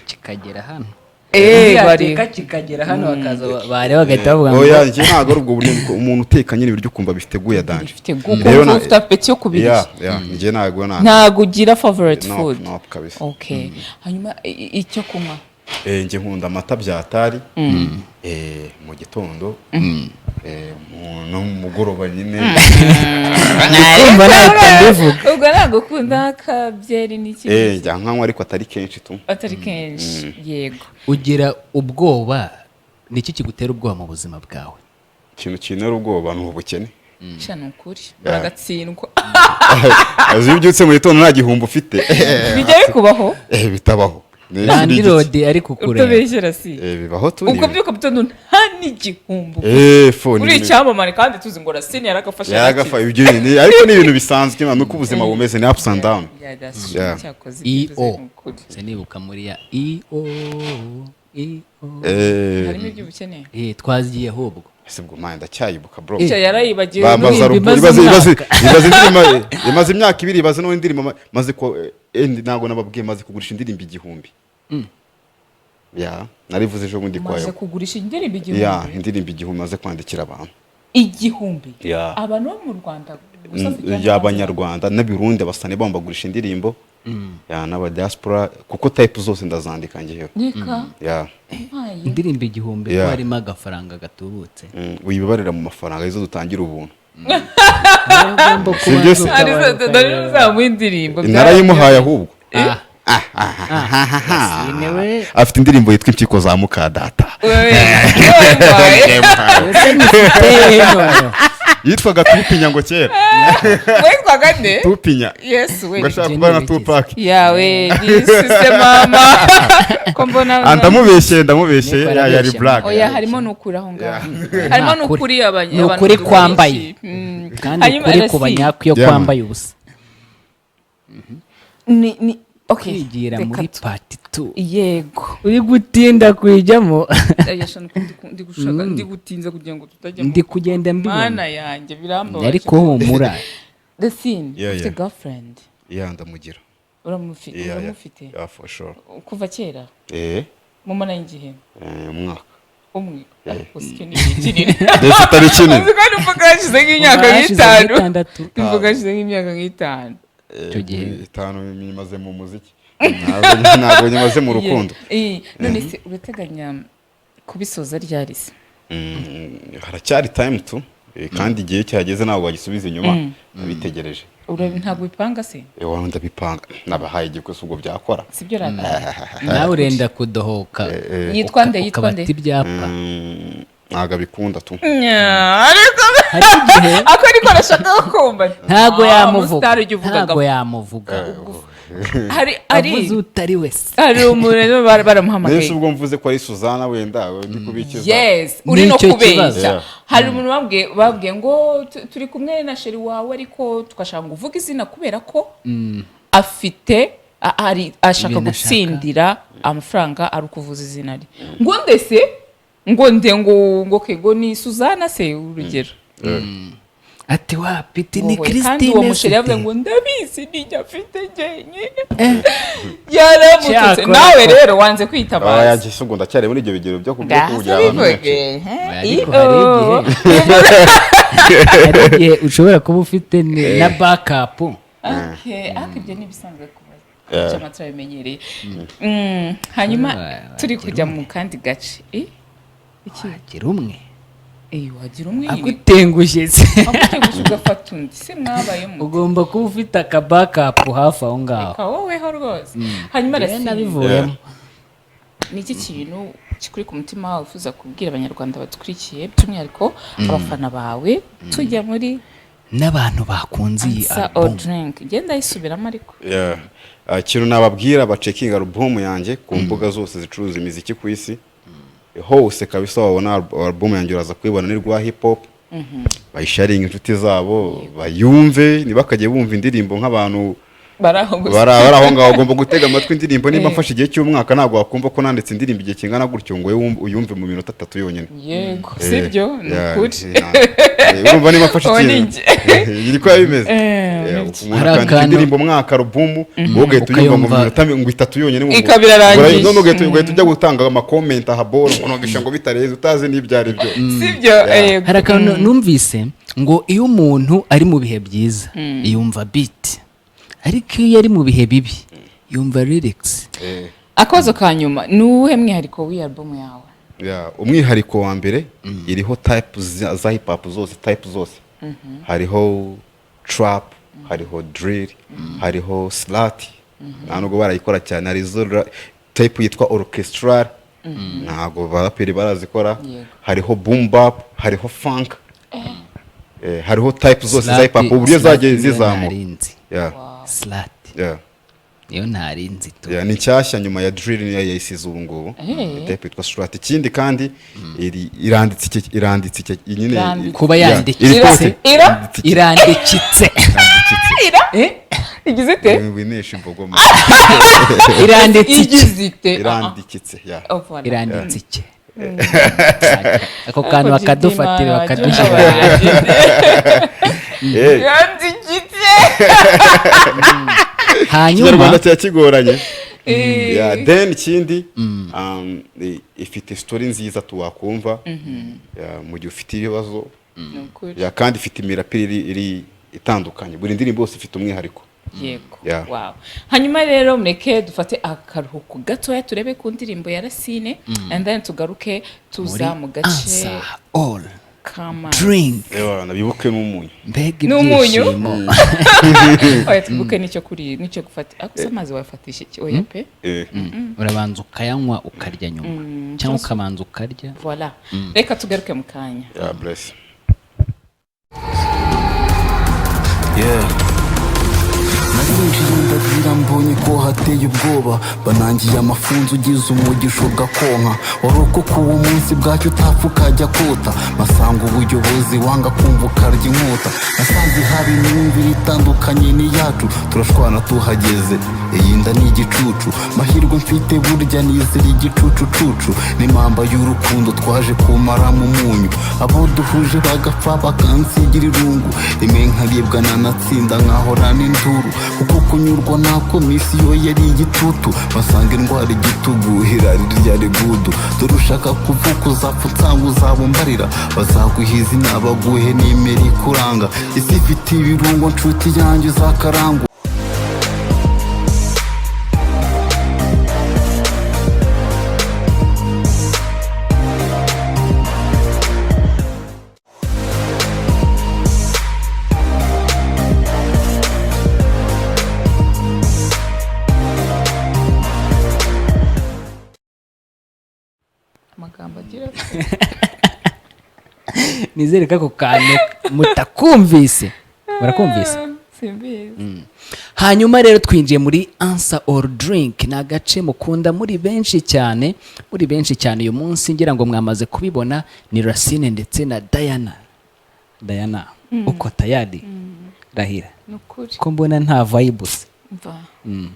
kikagera hano, Bari yateka kikagera hano, bakaza bareba bagahita bavuga ngo Oya, njye ntabwo ari ubwo buryo, niko umuntu uteka nyine ibiryo ukumva bifiteguye danger. Bifite guko Rero ufite appétit yo kubirya. Yeah, njye ntabwo Ntabwo ugira favorite No, food? no, kabisa. Okay, hanyuma icyo kunywa? Njye nkunda amata byatari mu gitondo, no mu mugoroba nyine. Kumva nahita mbivuga. Ubwo ntabwo ukunda akabyeri n'iki? Njya nkanywa ariko atari kenshi tu. Atari kenshi, yego. Ugira ubwoba? Ni iki kigutera ubwoba mu buzima bwawe? Ikintu kintera ubwoba ni ubukene. Sha, ni ukuri baragatsindwa. Azi iyo ubyutse mu gitondo nta gihumbi ufite. Bijya bikubaho? Bitabaho. Landlord ari kukureba. Utabeshyera si? Bibaho tu. Ubwo byuka mugitondo nta n'igihumbi, Fo uri icyamamare kandi tuzi ngo Racine yaragafashe. Yaragafa ibyo ni, ariko ni ibintu bisanzwe, man, uko ubuzima bumeze ni ups and down. Yeah, that's true. Yeah. Cyakoze ibyo uvuze I O ni ukuri. Se nibuka muri ya I O I O. Harimo iby'ubukene. Twagiye ahubwo. Ese ubwo man ndacyayibuka, bro? Icyo yarayibagiwe. Bambaza n'ubu. ruguru. Bimaze Ibaze umwaka. ibaze indirimbo imaze imyaka 2, ibaze n'uwo indirimbo maze ko ntabwo nababwiye, maze kugurisha indirimbo 1000. Ya, narivuze ejo bundi Umaze kwayo. kugurisha indirimbo Ya, 1000? Indirimbo 1000 maze kwandikira abantu. 1000? Ya. Abantu bo mu Rwanda gusa se cyangwa? Y'abanyarwanda n'Abirundi, abasani babo bagurisha indirimbo ya n'aba diaspora, kuko type zose ndazandika ngewe. Reka. Ya. Mpaye. Indirimbo 1000 ko Yeah. harimo agafaranga gatubutse. Wibabarira mu mafaranga izo dutangira ubuntu. Ugomba Si byo se? kubanza Ari ukabanza dore ukareba. uzamuha indirimbo. Narayimuhaye ahubwo. Ah, Racine we. Afite indirimbo yitwa Impyiko za Mukadata. Wewe, wewe. Ese nifite noneho. Yitwaga Tupinya ngo kera. Witwaga nde? Tupinya. Yesu we. Ngo ashaka kubana na Tupac. Yawe disise mama ko mbona. Ah, ndamubeshye, ndamubeshye. Niko Ya, yari arabeshya. black. Oya, harimo n'ukuri aho ngaho, harimo n'ukuri Ni ukuri abantu kwambaye. benshi. Kandi Hanyuma ukuri ku Racine, banyako iyo Yeah, man. kwambaye ubusa. Ni okay. Kwigira Reka muri part 2. Yego. Uri gutinda kuyijyamo. Oya, shana, ndi gushaka, ndi gutinza kugira ngo tutajya Ndi kugenda mbibona. Mana yanjye, birambabaje. Ariko humura. Racine, Yeah, ufite yeah. girlfriend? Ya, ndamugira. Uramufite? Yeah. Uramufite? Yeah, for sure. Kuva kera? Eh. Mumaranye igihe? Umwaka. Umwe? Ariko sicyo ni igihe kinini. Ndetse atari kinini. Uzi ko numvaga hashize nk'imyaka Hashize nk'itanu. nk'itandatu. Numvaga hashize nk'imyaka nk'itanu. Icyo gihe. 5 nyimaze mu muziki, ntabwo nyimaze mu rukundo. None se urateganya kubisoza ryari se? Haracyari time tu. Kandi igihe cyageze ntabwo wagisubiza inyuma, ndabitegereje. Ntabwo bipanga se? Ewa, ndabipanga, nabahaye igihe si ubwo byakora. Sibyo rata? Nawe urenda kudohoka. Yitwa nde? Yitwa nde? Ukabata ibyapa. Ntabwo abikunda tu. Nya, ariko Hari igihe ako ariko arashaka kumva. Ntabwo Ah, yamuvuga. umusitari ujya uvuga Ntabwo yamuvuga. Hari ari Avuze utari wese. Hari umuntu rero baramuhamagaye. Mbese ubwo mvuze ko ari Suzana, wenda ndi kubikiza. Yes, uri no Nicyo kubeshya. kibazo. Yeah. Hari umuntu babwiye ngo turi kumwe na chéri wawe, ariko tugashaka ngo uvuge izina kubera ko afite ari ashaka Ibintu ashaka. gutsindira amafaranga ari ukuvuza izina rye, ngo ndese ngo nde ngo kego ni Suzana se, urugero. Ati wapiti ni Wowe, kandi uwo Christine. muchéri yavuze Site. ngo ndabizi, nijya afite njyenyine, yaramututse. Cyakora Nawe rero wanze kwitabaza. Yagize ubwo ndacyari muri ibyo bigero byo Ngaho kugira abantu benshi. bivuge. Ariko hari igihe ushobora kuba ufite na backup. Okay, ariko ibyo ni ibisanzwe kuba cyangwa turabimenyereye. Hanyuma turi Wagira kujya umwe. mu kandi gace. Eh? Iki? Wagira umwe. Eh, wagira umwe nyine. Agutengushye se. Agutengushye ugafata undi se mwabayemo. Ugomba kuba ufite aka backup hafi aho ngaho. Reka woweho rwose. Hanyuma Njyewe Racine, nabivuyemo. ni iki kintu kikuri ku mutima wifuza kubwira Abanyarwanda badukurikiye, by'umwihariko abafana bawe, tujya muri n'abantu bakunze iyi Answer or album? Drink? Genda yisubiramo ariko. Yeah. Ikintu nababwira, bacheckinga album yanjye ku mbuga zose zicuruza imiziki ku isi hose kabisa. Wabona album yanjye, uraza kuyibona, ni rwa hip hop. Bayisharinga inshuti zabo, bayumve, ntibakajye bumva indirimbo nk'abantu bari aho gusa. Bari aho ngaho. Ugomba gutega amatwi indirimbo. Niba mfashe igihe cy'umwaka, ntabwo wakumva ko nanditse indirimbo igihe kingana gutyo ngo wowe uyumve mu minota 3 yonyine. Yego, sibyo, ni ukuri. Urumva niba mfashe Uwo ni ikintu njye. niko biba bimeze. Nibyo. Umuntu Hari akandika indirimbo mwaka, album, wowe ugahita uyumva mu Ukayumva. minota ngo 3 yonyine ngo Ikaba irarangiye. None ugahita ujya gutanga amacomment aha boro ngo bitareze, utazi n'ibyo ari byo. Sibyo, yego. Hari akantu numvise ngo iyo umuntu ari mu bihe byiza yumva beat, ariko iyo ari mu bihe bibi yumva lyrics. Akabazo ka nyuma: ni uwuhe mwihariko w'iyi album yawe? Yeah, umwihariko wa mbere, iriho type za hip hop zose, type zose. Hariho trap, hariho drill, hariho slat, nta nubwo barayikora cyane. Hari izo type yitwa orchestral, ntabwo baraperi barazikora. Hariho boom bap, hariho funk. Hariho type zose za hip hop, uburyo zagiye Slat niyo zizamuka. ntarinzi. Slat niyo ntarinzi tu. Yeah, ni nshyashya nyuma ya drill, niyo yayisize ubu ngubu. Type yitwa slat. Ikindi kandi iranditse iranditse nyine. Iranditse. Kuba Yeah, yandikitse. iri kose. Irandikitse. Ira igize ite? Winesha imbogo ma. Iranditse. Igize ite? Irandikitse, yeah. Oh, voilà. Iranditse iki? Ako kantu bakadufatira, bakadushyira. Irandikitse. Hanyuma Ikinyarwanda kiba kigoranye. Yeah, then ikindi, ifite story nziza tuwakumva, yeah, mu gihe ufite ibibazo. Ni ukuri. Yeah, kandi ifite imirapire iri itandukanye, buri ndirimbo yose ifite umwihariko. Yego. Yeah. Wow. Hanyuma rero mureke dufate akaruhuko gatoya, turebe ku ndirimbo ya Racine, and then tugaruke tuza mu gace Answer all k'amazi. Drink. Ewa, nabibuke n'umunyu. Mbega N'umunyu? ibyishimo! Oya, twibuke n'icyo kuri n'icyo gufata. Ariko se amazi wayafatisha iki? Oya pe. Urabanza ukayanywa, ukarya nyuma, cyangwa ukabanza ukarya. Voilà, reka tugaruke mu kanya. Yeah, bless. Yeah. Narinjiye ndagira, mbonye ko hateye ubwoba, banangiye amafunzo, ugize umugisha ugakonka, warokoka uwo munsi, bwacyo utapfa ukajya kota, masanga ubuyobozi wanga kumva ukarya inkota. Nasanze haba imyumvire itandukanye n'iyacu, turashwana tuhageze, iyi nda ni igicucu, mahirwe mfite burya nizera igicucucucu n'impamba y'urukundo twaje kumara mu munyu, abo duhuje bagapfa bakansigira irungu, rimwe nkaribwa nanatsinda nkahora n'induru, kuko kunyurwa nako misiyo yari igitutu, basanga indwara igitugu, irari ryari gudu, dore ushaka kuvuka uzapfa unsanga uzabumbarira, bazaguha izina baguhe nimero ikuranga, isi ifite ibirungo nshuti yanjye uzakarangwa. Amagambo agira ati Nizere ko ako kantu mutakumvise. Murakumvise? Simbizi. Hanyuma rero twinjiye muri answer or drink. Ni agace mukunda muri benshi cyane, muri benshi cyane. Uyu munsi ngira ngo mwamaze kubibona, ni Racine ndetse na Diana. Diana, uko tayari? Rahira. Ni ukuri. Ko mbona nta vibes? Mva,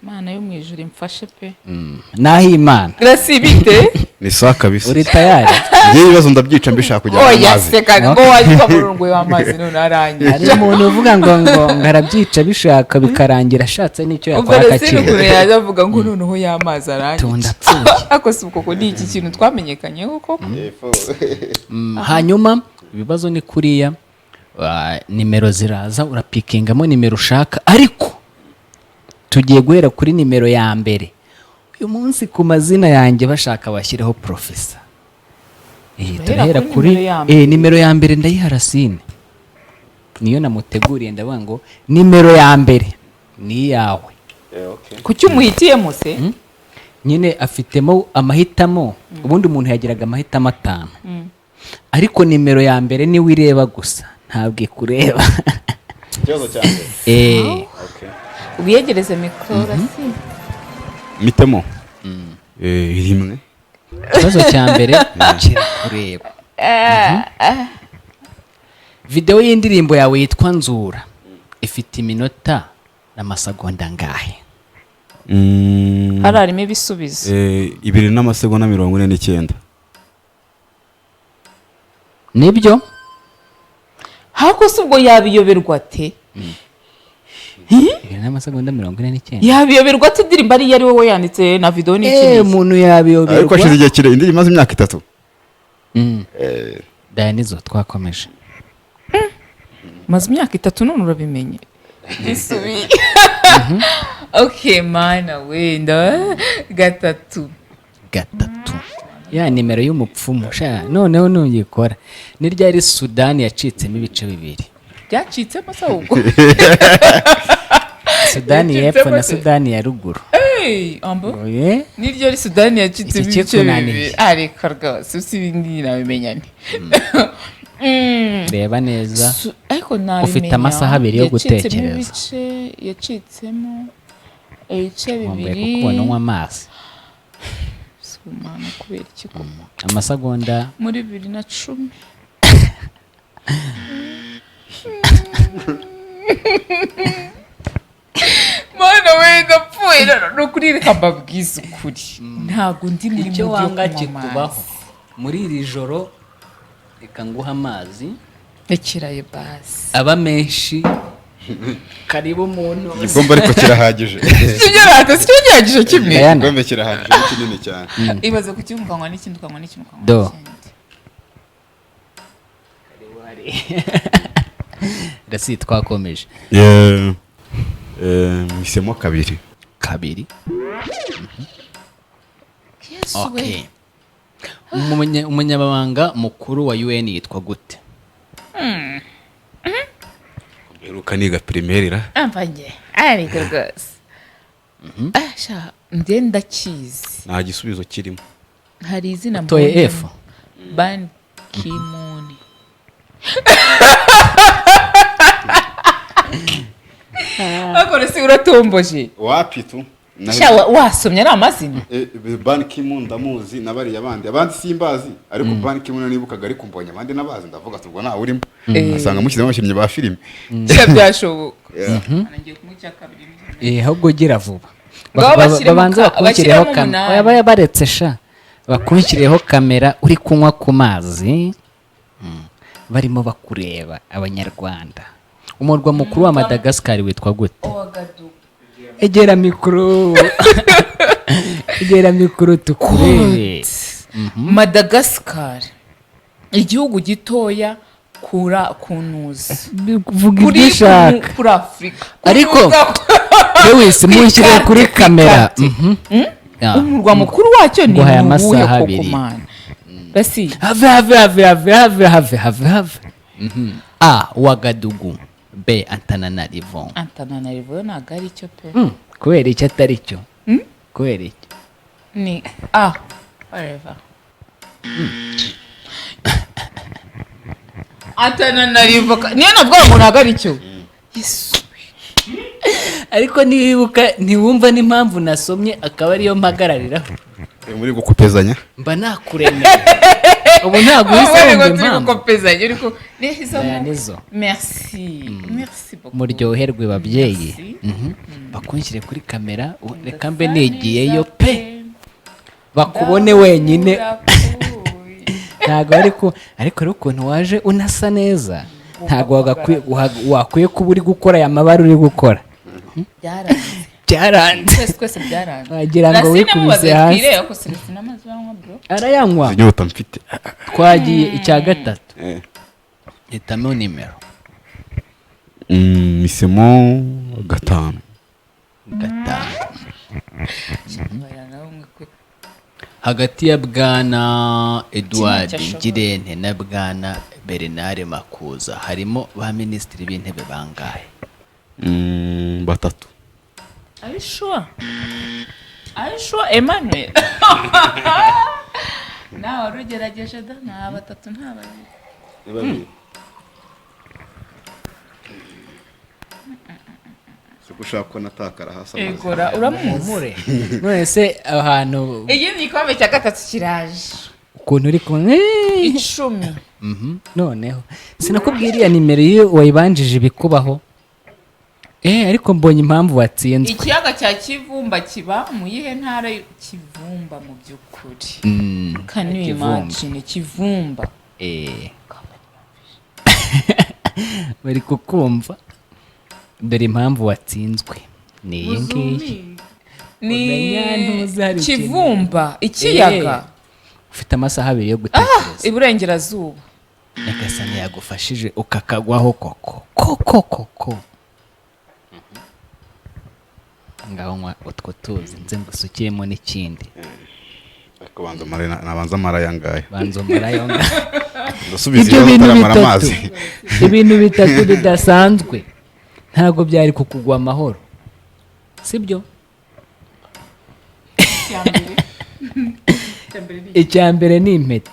Mana yo mu ijuru imfashe pe. Naho Imana. Rasi, bite? Ni sawa kabisa. Uri tayari? Ngewe ibibazo ndabyica mbishaka kujya mu Oya. mazi. Seka ngo wajya mu w'amazi none arangiye. Hari umuntu uvuga ngo arabyica bishaka, bikarangira ashatse n'icyo Ubwo yakora Racine ukuntu akakibura. yaje avuga ngo noneho y'amazi arangiye. Tunda apfuye. Ariko si ubwo, ni iki kintu twamenyekanyeho koko? Hanyuma ibibazo ni kuriya, nimero ziraza, urapikingamo nimero ushaka, ariko tugiye guhera kuri nimero ya mbere. Uyu munsi ku mazina yanjye bashaka bashyireho profesa. Turahera Turahera kuri kuri nimero ya mbere. Nimero ya mbere ndayiha Racine, niyo namuteguriye. Ndavuga ngo nimero ya mbere ni iyawe. Kuki umuhitiyemo se? Nyine afitemo amahitamo. Ubundi umuntu yagiraga amahitamo atanu, ariko nimero ya mbere niwe ireba gusa, ntabwo ikureba. Ikibazo cya mbere. Wiyegereze mikoro, Racine. Mitemo rimwe. Ikibazo cya mbere kirakureba. Videwo y'indirimbo yawe yitwa Nzura ifite iminota n'amasegonda angahe? Hari harimo ibisubizo. 2 n'amasegonda 49. Nibyo? Hako se ubwo yabiyoberwa ate? 2 n'amasegonda 49. Yabiyoberwa ate indirimbo ariyo ari wowe yanditse na video n'iki n'iki? Umuntu yabiyoberwa. Ariko hashize igihe kirekire, indirimbo imaze imyaka 3. Dayanizo, twakomeje. Maze imyaka 3 none urabimenye. Isubiye. Okay, mana, wenda gatatu. Gatatu, ya nimero y'umupfumu sha, noneho nuyikora. Ni ryari Sudani yacitsemo ibice bibiri? Byacitsemo se ahubwo? Sudani Yacitsemo y'Epfo na se? Sudani ya Ruguru. Hey, ambo. Oye. Niryo ari Sudani yacitsemo Iki ibice kikunaniye. bibiri? Areka rwose, si ibi ngibi nabimenya nte? Reba neza. Ariko nabimenya. Ufite amasaha 2 yo Yacitsemo gutekereza. ibice, yacitsemo ibice Nkumbuye bibiri. kukubona unywa amazi. Sumana, kubera iki koko? Amasegonda. Muri 2010. Mana we, ndapfuye. Ni ukuri, reka mbabwize ukuri, ntabwo ndi muri Icyo mood yo wanga kunywa kikubaho. amazi. Muri iri joro reka nguhe amazi. Rekerayo basi. Aba menshi. Karibu umuntu. Igikombe ariko kirahagije. Sibyo rata, sicyo gihagije kimwe. Diana. Igikombe kirahagije, ni kinini cyane. Ibaze kukinywa ukanywa n'ikindi, ukanywa n'ikindi, ukanywa Do. n'ikindi. Rasi, twakomeje. Yeah. Mpisemo kabiri. Kabiri. Yesu we. Okay. Umunyamabanga mukuru wa UN yitwa gute? Mperuka niga primaire ra. Amva nge ariko rwose, ah sha, njye ndakizi. Nta gisubizo kirimo. Hari izina Utoye mbonyemo. F? Ban Ki-moon. Ariko si uratomboje? Wapi tu. Sha, wasomye ari amazina. Ban Ki-moon ndamuzi, na bariya bandi, abandi simbazi, ariko Ban Ki-moon nibukaga, ariko mbonye abandi nabazi, ndavuga ati ubwo ntawe urimo, asanga mushyizemo abakinnyi ba filime. Sha, byashoboka. Yeah. Ngiye kunywa icya kabiri. Ahubwo gira vuba. Ngaho bashyiremo Babanza bakunshyirireho bashyiremo kamera. umunani. Oya, baretse sha, bakunshyirireho kamera uri kunywa ku mazi. Barimo bakureba abanyarwanda. Umurwa mukuru wa Madagascar witwa gute? Ouagadougou. Egera mikoro, egera mikoro tukurebe. Madagascar, igihugu gitoya kura kunuza Vuga kuri ibyo ushaka. kuri Afurika. Ariko Kunuza- Lewis, munshyire kuri Ku kamera. ikarte. Ah. Umurwa mukuru wacyo ni Nguhaye uwuhe amasaha koko? 2. Mana basi. Have, have, have, have, have, have, have, have. A, Wagadugu. B, Antananarivo. Antananarivo ntabwo ari cyo pe. Kubera icyo atari cyo? Kubera iki? Ni a whatever. Atananarivoka niyo navuga ngo ntabwo ari cyo. Yesu. Ariko niwibuka ntiwumva n'impamvu nasomye, akaba ariyo mpagarariraho. Muri gukopezanya. Mba nakuremeye ubu, ntabwo uhise Ahubwo wumva turi impamvu. gukopezanya ariko neza. Aya nizo. Merci, merci beaucoup. Muryoherwe babyeyi. Merci. Bakunshyire kuri kamera, reka mbe nigiyeyo pe, bakubone wenyine. Ntabwo ariko rero ukuntu waje unasa neza, ntabwo wakwiye kuba uri gukora aya mabara uri gukora. Byaranze. Byaranze. Twese twese byaranze. Wagira ngo Racine wikubise mubaze hasi. twirebe ko Celestin amazi banywa, bro. Arayanywa. Inyota mfite. Twagiye icya gatatu, hitamo nimero. Misemo 5. 5. Hagati ya Bwana Edouard Kimwe cyashobora. Ngirente na Bwana Bernard Makuza harimo ba minisitiri b'intebe bangahe? Batatu. Are you sure? Are you sure, Emmanuel? Nawe wari ugerageje da, nta batatu, nta babiri. Siko ushaka ko natakara hasi amazi. Egora uramuzi. Humure. None se ahantu Iyi ni igikombe cya gatatu kiraje. Ukuntu uri kumwe. 10. Noneho sinakubwira iriya nimero iyo wayibanjije ibikubaho, ariko mbonye impamvu watsinzwe. Ikiyaga cya Kivumba kiba mu yihe ntara? Kivumba mu by'ukuri. Can you Kivumba. imagine Kivumba? Bari kukumva. Dore impamvu watsinzwe ni iyi ngiyi. Ni Umenya ntuzi hari ikintu. Kivumba ikiyaga. Ufite amasaha 2 yo gutekereza. Iburengerazuba. Nyagasani yagufashije ukakagwaho koko koko koko. Ngaho nywa utwo tuzi nze ngusukiremo n'ikindi. Ariko banza mara, nabanza mara yangaye. Banza umara ayo ngayo. Ndasubiza Ibyo ibibazo bintu utaramara bitatu. amazi. Ibintu bitatu bidasanzwe ntabwo byari kukugwa amahoro, sibyo? Icya mbere ni impeta.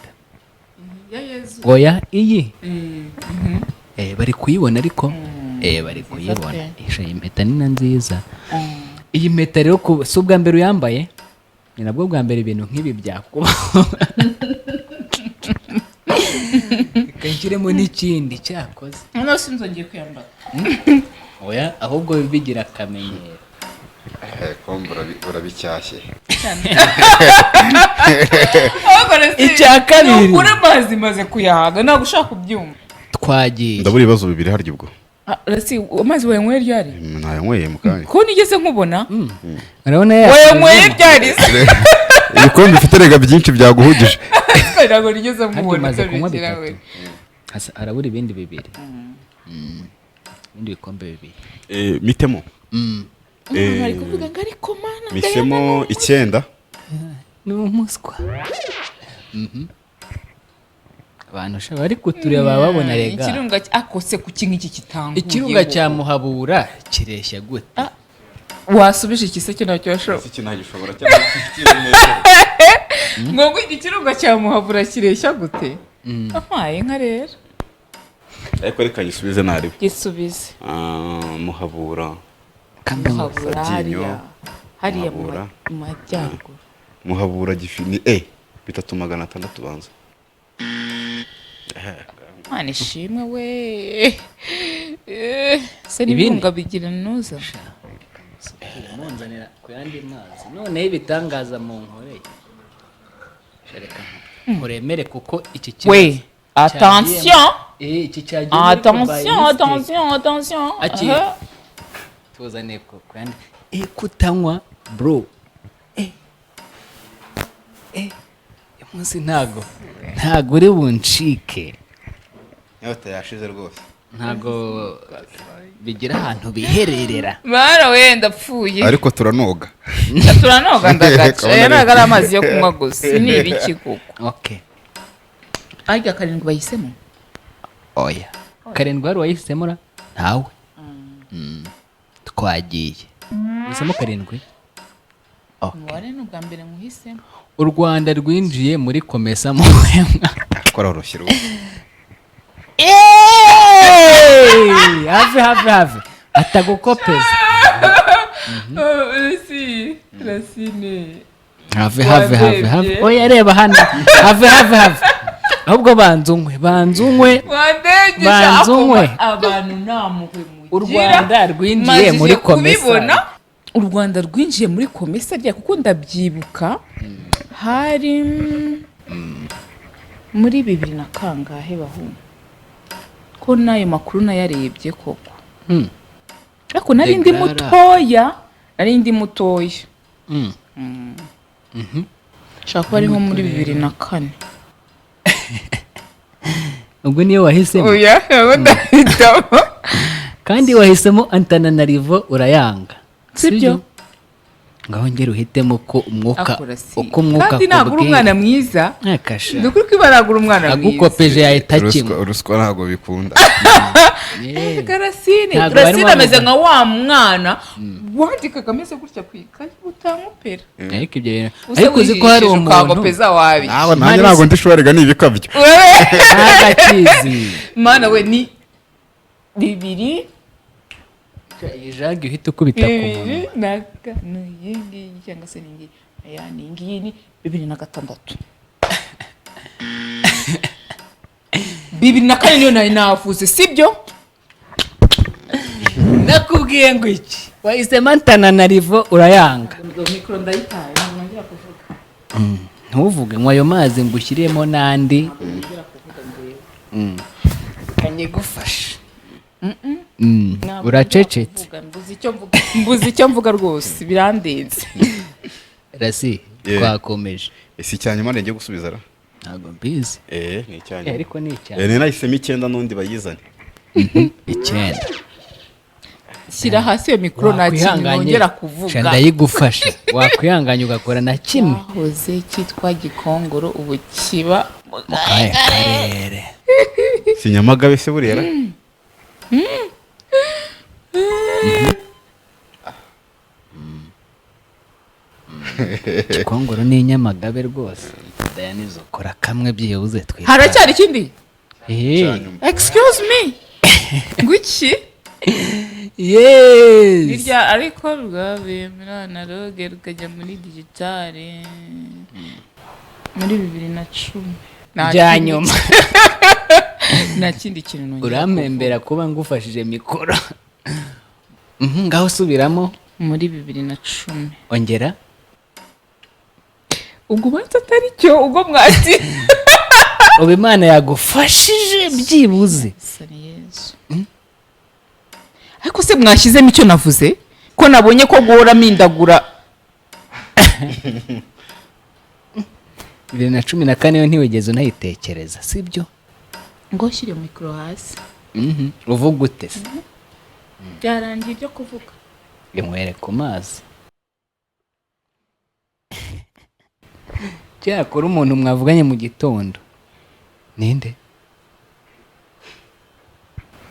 Ya Yezu. Oya, iyi bari kuyibona, ariko bari kuyibona. Pe. Isha, iyi mpeta ni na nziza. Iyi mpeta rero si ubwa mbere uyambaye, ni nabwo bwa mbere ibintu nk'ibi byakubaho. Reka nshyiremo n'ikindi cyakoze. Noneho sinzongeye kwiyambara. Oya, ahubwo bigira akamenyero. Kombe urabicyashye. Ahubwo rero Icya kabiri. Ni ukuri amazi maze kuyahaga, ntabwo ushaka kubyumva. Twagiye. Ndabura ibibazo bibiri harya ubwo. Ah, Rasi, amazi wayanyweye ryari? Nayanyweye mu kanya. Ko nigeze nkubona? Urabona ya Wayanyweye ryari se? Ibikombe bifite rega byinshi byaguhugije. Ntabwo nigeze Harya nkubona. umaze kunywa Kabiri bitatu. we. Harabura ibindi bibiri. Ibindi bikombe bibiri. Mitemo. Umuntu ari kuvuga ngo ariko mana Misemo 9. Ni umuswa. Abantu sha bari kutureba baba babona rega. Ikirunga akose kuki nk'iki kitanguye. Ikirunga cya Muhabura kireshya gute? Wasubije ikiseke ntacyo washobora. Iki ntagishobora cyangwa Ngo iki kirunga cya Muhabura kireshya gute? Ampaye inka rero. Ariko reka gisubize naribe. Gisubize. Muhabura. Muhabura Sabyinyo, hariya. Hariya mu Muhabura. majyaruguru. Muhabura gifi ni 3600 banza. Mana ishimwe we. Se Ibindi? n'ibirunga bigira nuza. Munzanira ku yandi mazi. Noneho ibitangaza mu nkoreye. Reka nkuremere kuko iki kibazo We, attention. Iki cyagiye muri Attention, Dubai. attention, attention. Aki. Aha. Tuzane ku yandi. Kutanywa bro. Uyu munsi ntago uri buncike. Inyota yashize rwose. Ntago bigira ahantu bihererera. Mara we ndapfuye. Ariko turanoga. Turanoga ndagaca. Kabona Aya ntabwo ari rero. amazi yo kunywa gusa. Ni ibiki koko? Okay. Arya 7 bahisemo? Oya. 7 wari wayihisemo ra? Ntawe. Twagiye. Uhisemo 7. Okay. Umubare ni ubwa mbere muhisemo. U Rwanda rwinjiye muri Komesa mu mwaka. Kororoshye rwose. Have, have, have, atagukopeza. Si Racine. Have, have, have, have. Oya, reba hano. Have, have, have. Ahubwo banza unywe, banza unywe. Wandegesha. Banza unywe. Abantu nta mpuhwe U mugira. Rwanda rwinjiye Majije muri COMESA. kubibona. U Rwanda rwinjiye muri COMESA rya, kuko ndabyibuka hari muri bibiri na kangahe, bahungu, ko n'ayo makuru nayarebye koko. Ariko nari ndi Degrara. mutoya, nari ndi mutoya. Nshobora kuba ari nko muri 2004. Ubwo niyo wahisemo? Oya, ntabwo ndahitamo. Kandi wahisemo Antananarivo urayanga. Sibyo? Ngaho ngera uhitemo ko umwuka Akora si. uko umwuka Kandi ntabwo uri akubwira. umwana mwiza. Nakasha. Ni ukuri ko ntabwo uri umwana mwiza. Agukopeje yahita Ruswa, kimwe. ruswa ntabwo bikunda. Racine. Ntabwo Racine barimo ameze bavuga. nka wa mwana wandikaga ameze gutya ku ikayi utankopera. Ariko ibyo bintu, Usa ariko uzi ko hari wijijisha umuntu ukankopeza wabi. Nawe nanjye ntabwo ndi sure, ni ibikabyo. Ntagakizi. Mana we, ni bibiri Iyi jage uhita ukubita ku munwa. 2005 iyi ngiyi cyangwa se ni iyi ngiyi? Aya ni iyi ngiyi, ni 2006. 2004 niyo nari navuze, sibyo? Nakubwiye ngo iki? Wahisemo Antananarivo urayanga. Mikoro ndayitaye, ntabwo nongera kuvuga. Ntuvuge, nywa ayo mazi ngushyiriyemo n'andi. Kanyegufashe. Ntabwo Uracecetse. nongera kuvuga, mbuze icyo mvuga, mbuze icyo mvuga rwose, birandenze. Rasi. Yeah. Twakomeje. Si icya nyuma ngiye gusubiza ra? Ntabwo mbizi. Eh, ni icya nyuma. Ariko ni icya Eh, nahisemo icyenda, n'undi bayizane. Icyenda. Shyira hasi iyo mikoro, nta kintu Wakwihanganye. nongera Sha, kuvuga. ndayigufasha, wakwihanganye ugakora na kimwe. Cyahoze cyitwa Gikongoro, ubu kiba Mu kahe karere? Si Nyamagabe se buriya ra? Gikongoro ni Nyamagabe rwose. Dayanizo, kora kamwe byibuze twita. Haracyari ikindi? Eh. Icya nyuma. Excuse me, ngwiki? Yes. Hirya ariko rwavuye muri analogue rukajya muri digitale muri 2010. Nta Bya kindi- nyuma. Nta kindi kintu nongera. Urampembera kuba ngufashije mikoro. Ngaho subiramo. Muri 2010. Ongera. Ubwo ubanza atari cyo, ubwo mwati. Ubu Imana yagufashije byibuze. Sani Yesu. Ariko se mwashyizemo icyo navuze, ko nabonye ko guhora mpindagura? 2014 yo ntiwigeze unayitekereza, sibyo? Ngo shyire mikoro hasi. Uvuga ute se? Byarangiye ibyo kuvuga. Inywere ku mazi. Cyakora umuntu mwavuganye mu gitondo ninde?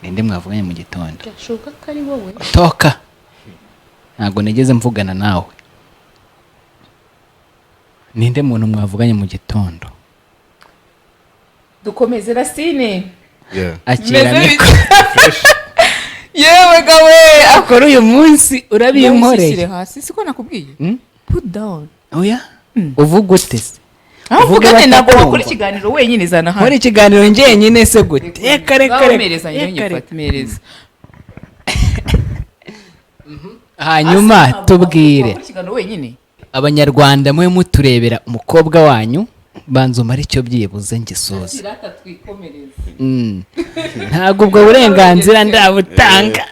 Ninde mwavuganye mu gitondo? Byashoboka ko ari wowe. Toka, ntabwo nigeze mvugana nawe. Ninde muntu mwavuganye mu gitondo? Dukomeze, Racine. Yeah. Akira Meze mikoro. Yewe gawe. Akora uyu munsi urabinkoreye. Shyire hasi, siko nakubwiye? Put down. Oya, uvuga ute se? Aho Uvuge uvugane, ntabwo batakumva. wakora ikiganiro wenyine, zana hano. Nkora ikiganiro njyenyine se gute? Reka, reka, Ngaho reka. mpereza, Reka, nyine reka. nyifate, mpereza. Hanyuma Hasi, ntabwo tubwire wakora ikiganiro wenyine. Abanyarwanda mwe muturebera umukobwa wanyu, banza umare icyo byibuze ngisoza. Kirata, twikomereze. Ntabwo ubwo burenganzira ndabutanga.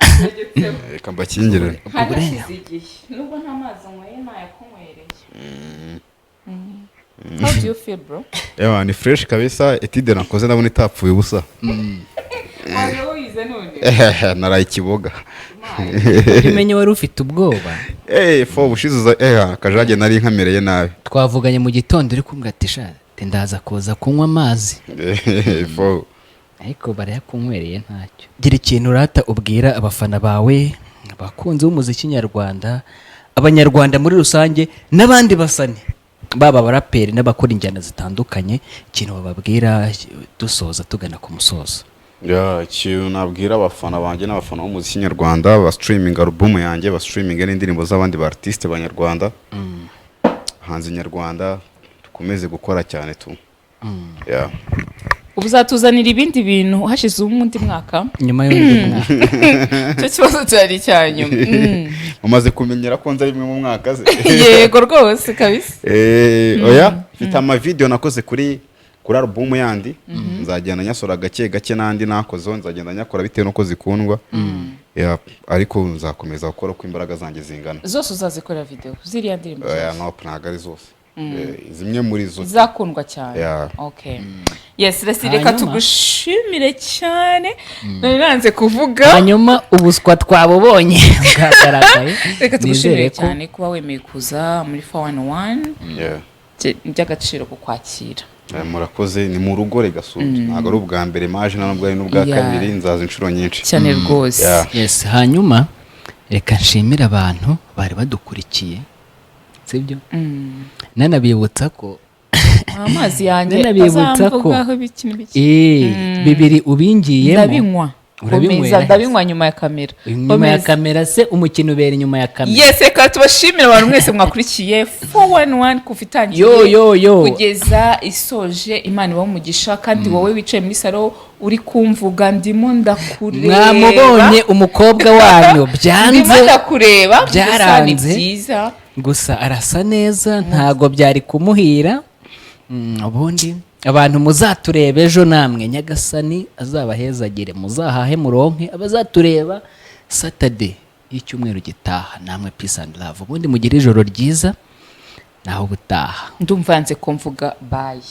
Reka mbakingire. Harashize igihe, nubwo nta mazi nyweye, ntayakunywereye. How do you feel, bro? Ewa, ni fresh kabisa. Étude nakoze ndabona itapfuye ubusa. Waje wize none? Naraye ikiboga. Umenye wari ufite ubwoba. Eh, fo ubushize uza akajage nari nkamereye nabi. Twavuganye mu gitondo uri kumbwira ati: "Sha, ati ndaza kuza kunywa amazi." Fo. Ariko barayakunywereye, ntacyo. Gira ikintu urata ubwira abafana bawe, abakunzi b'umuziki nyarwanda, abanyarwanda muri rusange, n'abandi basani, baba abaraperi n'abakora injyana zitandukanye, ikintu bababwira dusoza, tugana ku musozo. Yeah, ikintu nabwira abafana banjye n'abafana b'umuziki nyarwanda, ba streaming album yanjye, ba streaming n'indirimbo z'abandi ba artiste banyarwanda, hanze nyarwanda, dukomeze gukora cyane tu. Yeah. Ubu uzatuzanira ibindi bintu hashize undi mwaka? Nyuma y'undi mwaka. Icyo kibazo cyari icya nyuma. Umaze kumenyera ko nza rimwe mu mwaka se? Yego rwose kabisa. Oya, mfite amavideo nakoze kuri album yandi, nzagenda nyasora gake gake, n'andi nakozeho nzagenda nyakora bitewe n'uko zikundwa. Yeah, ariko nzakomeza gukora uko imbaraga zanjye zingana. Zose uzazikorera video, ziriya ndirimbo Oya, zose? No, ntabwo ari zose. Zimwe muri zo Zakundwa cyane. Yeah. Okay, yes, resi reka tugushimire cyane, nari nanze kuvuga. Hanyuma ubuswa twabubonye bwagaragaye. Reka tugushimire Nizere ko cyane kuba wemeye kuza muri 411. By'agaciro kukwakira. Murakoze, ni mu rugo rega sutu, ntabwo ari ubwa mbere maje, nta nubwo ari n'ubwa kabiri, nzaza inshuro nyinshi. Cyane rwose. Yeah. Yes, hanyuma reka nshimire abantu bari badukurikiye, sibyo? Nanabibutsa ko Amazi yanjye nanabibutsa ko azamvugaho ibiki n'ibiki. Bibiri ubingiyemo. Ndabinywa. Urabinywera Komeza. he? Ndabinywa nyuma ya kamera. Inyuma ya Komeza. kamera se? Umukino ubera inyuma ya kamera? Yes, reka tubashimire abantu mwese mwakurikiye 411 kuva itangiye Yo, yo, yo. kugeza isoje. Imana ibahe umugisha, kandi wowe wicaye muri salo uri kumvuga, ndimo ndakureba. Mwamubonye umukobwa wanyu byanze. Ndimo ndakureba gusa ni Byaranze. byiza. Gusa arasa neza, ntago byari kumuhira. Ubundi abantu muzatureba ejo namwe Nyagasani azabahezagire, muzahahe muronke. Abazatureba Saturday y'icyumweru gitaha namwe, peace and love. Ubundi mugire ijoro ryiza, naho ubutaha. Ndumva yanze ko mvuga bye.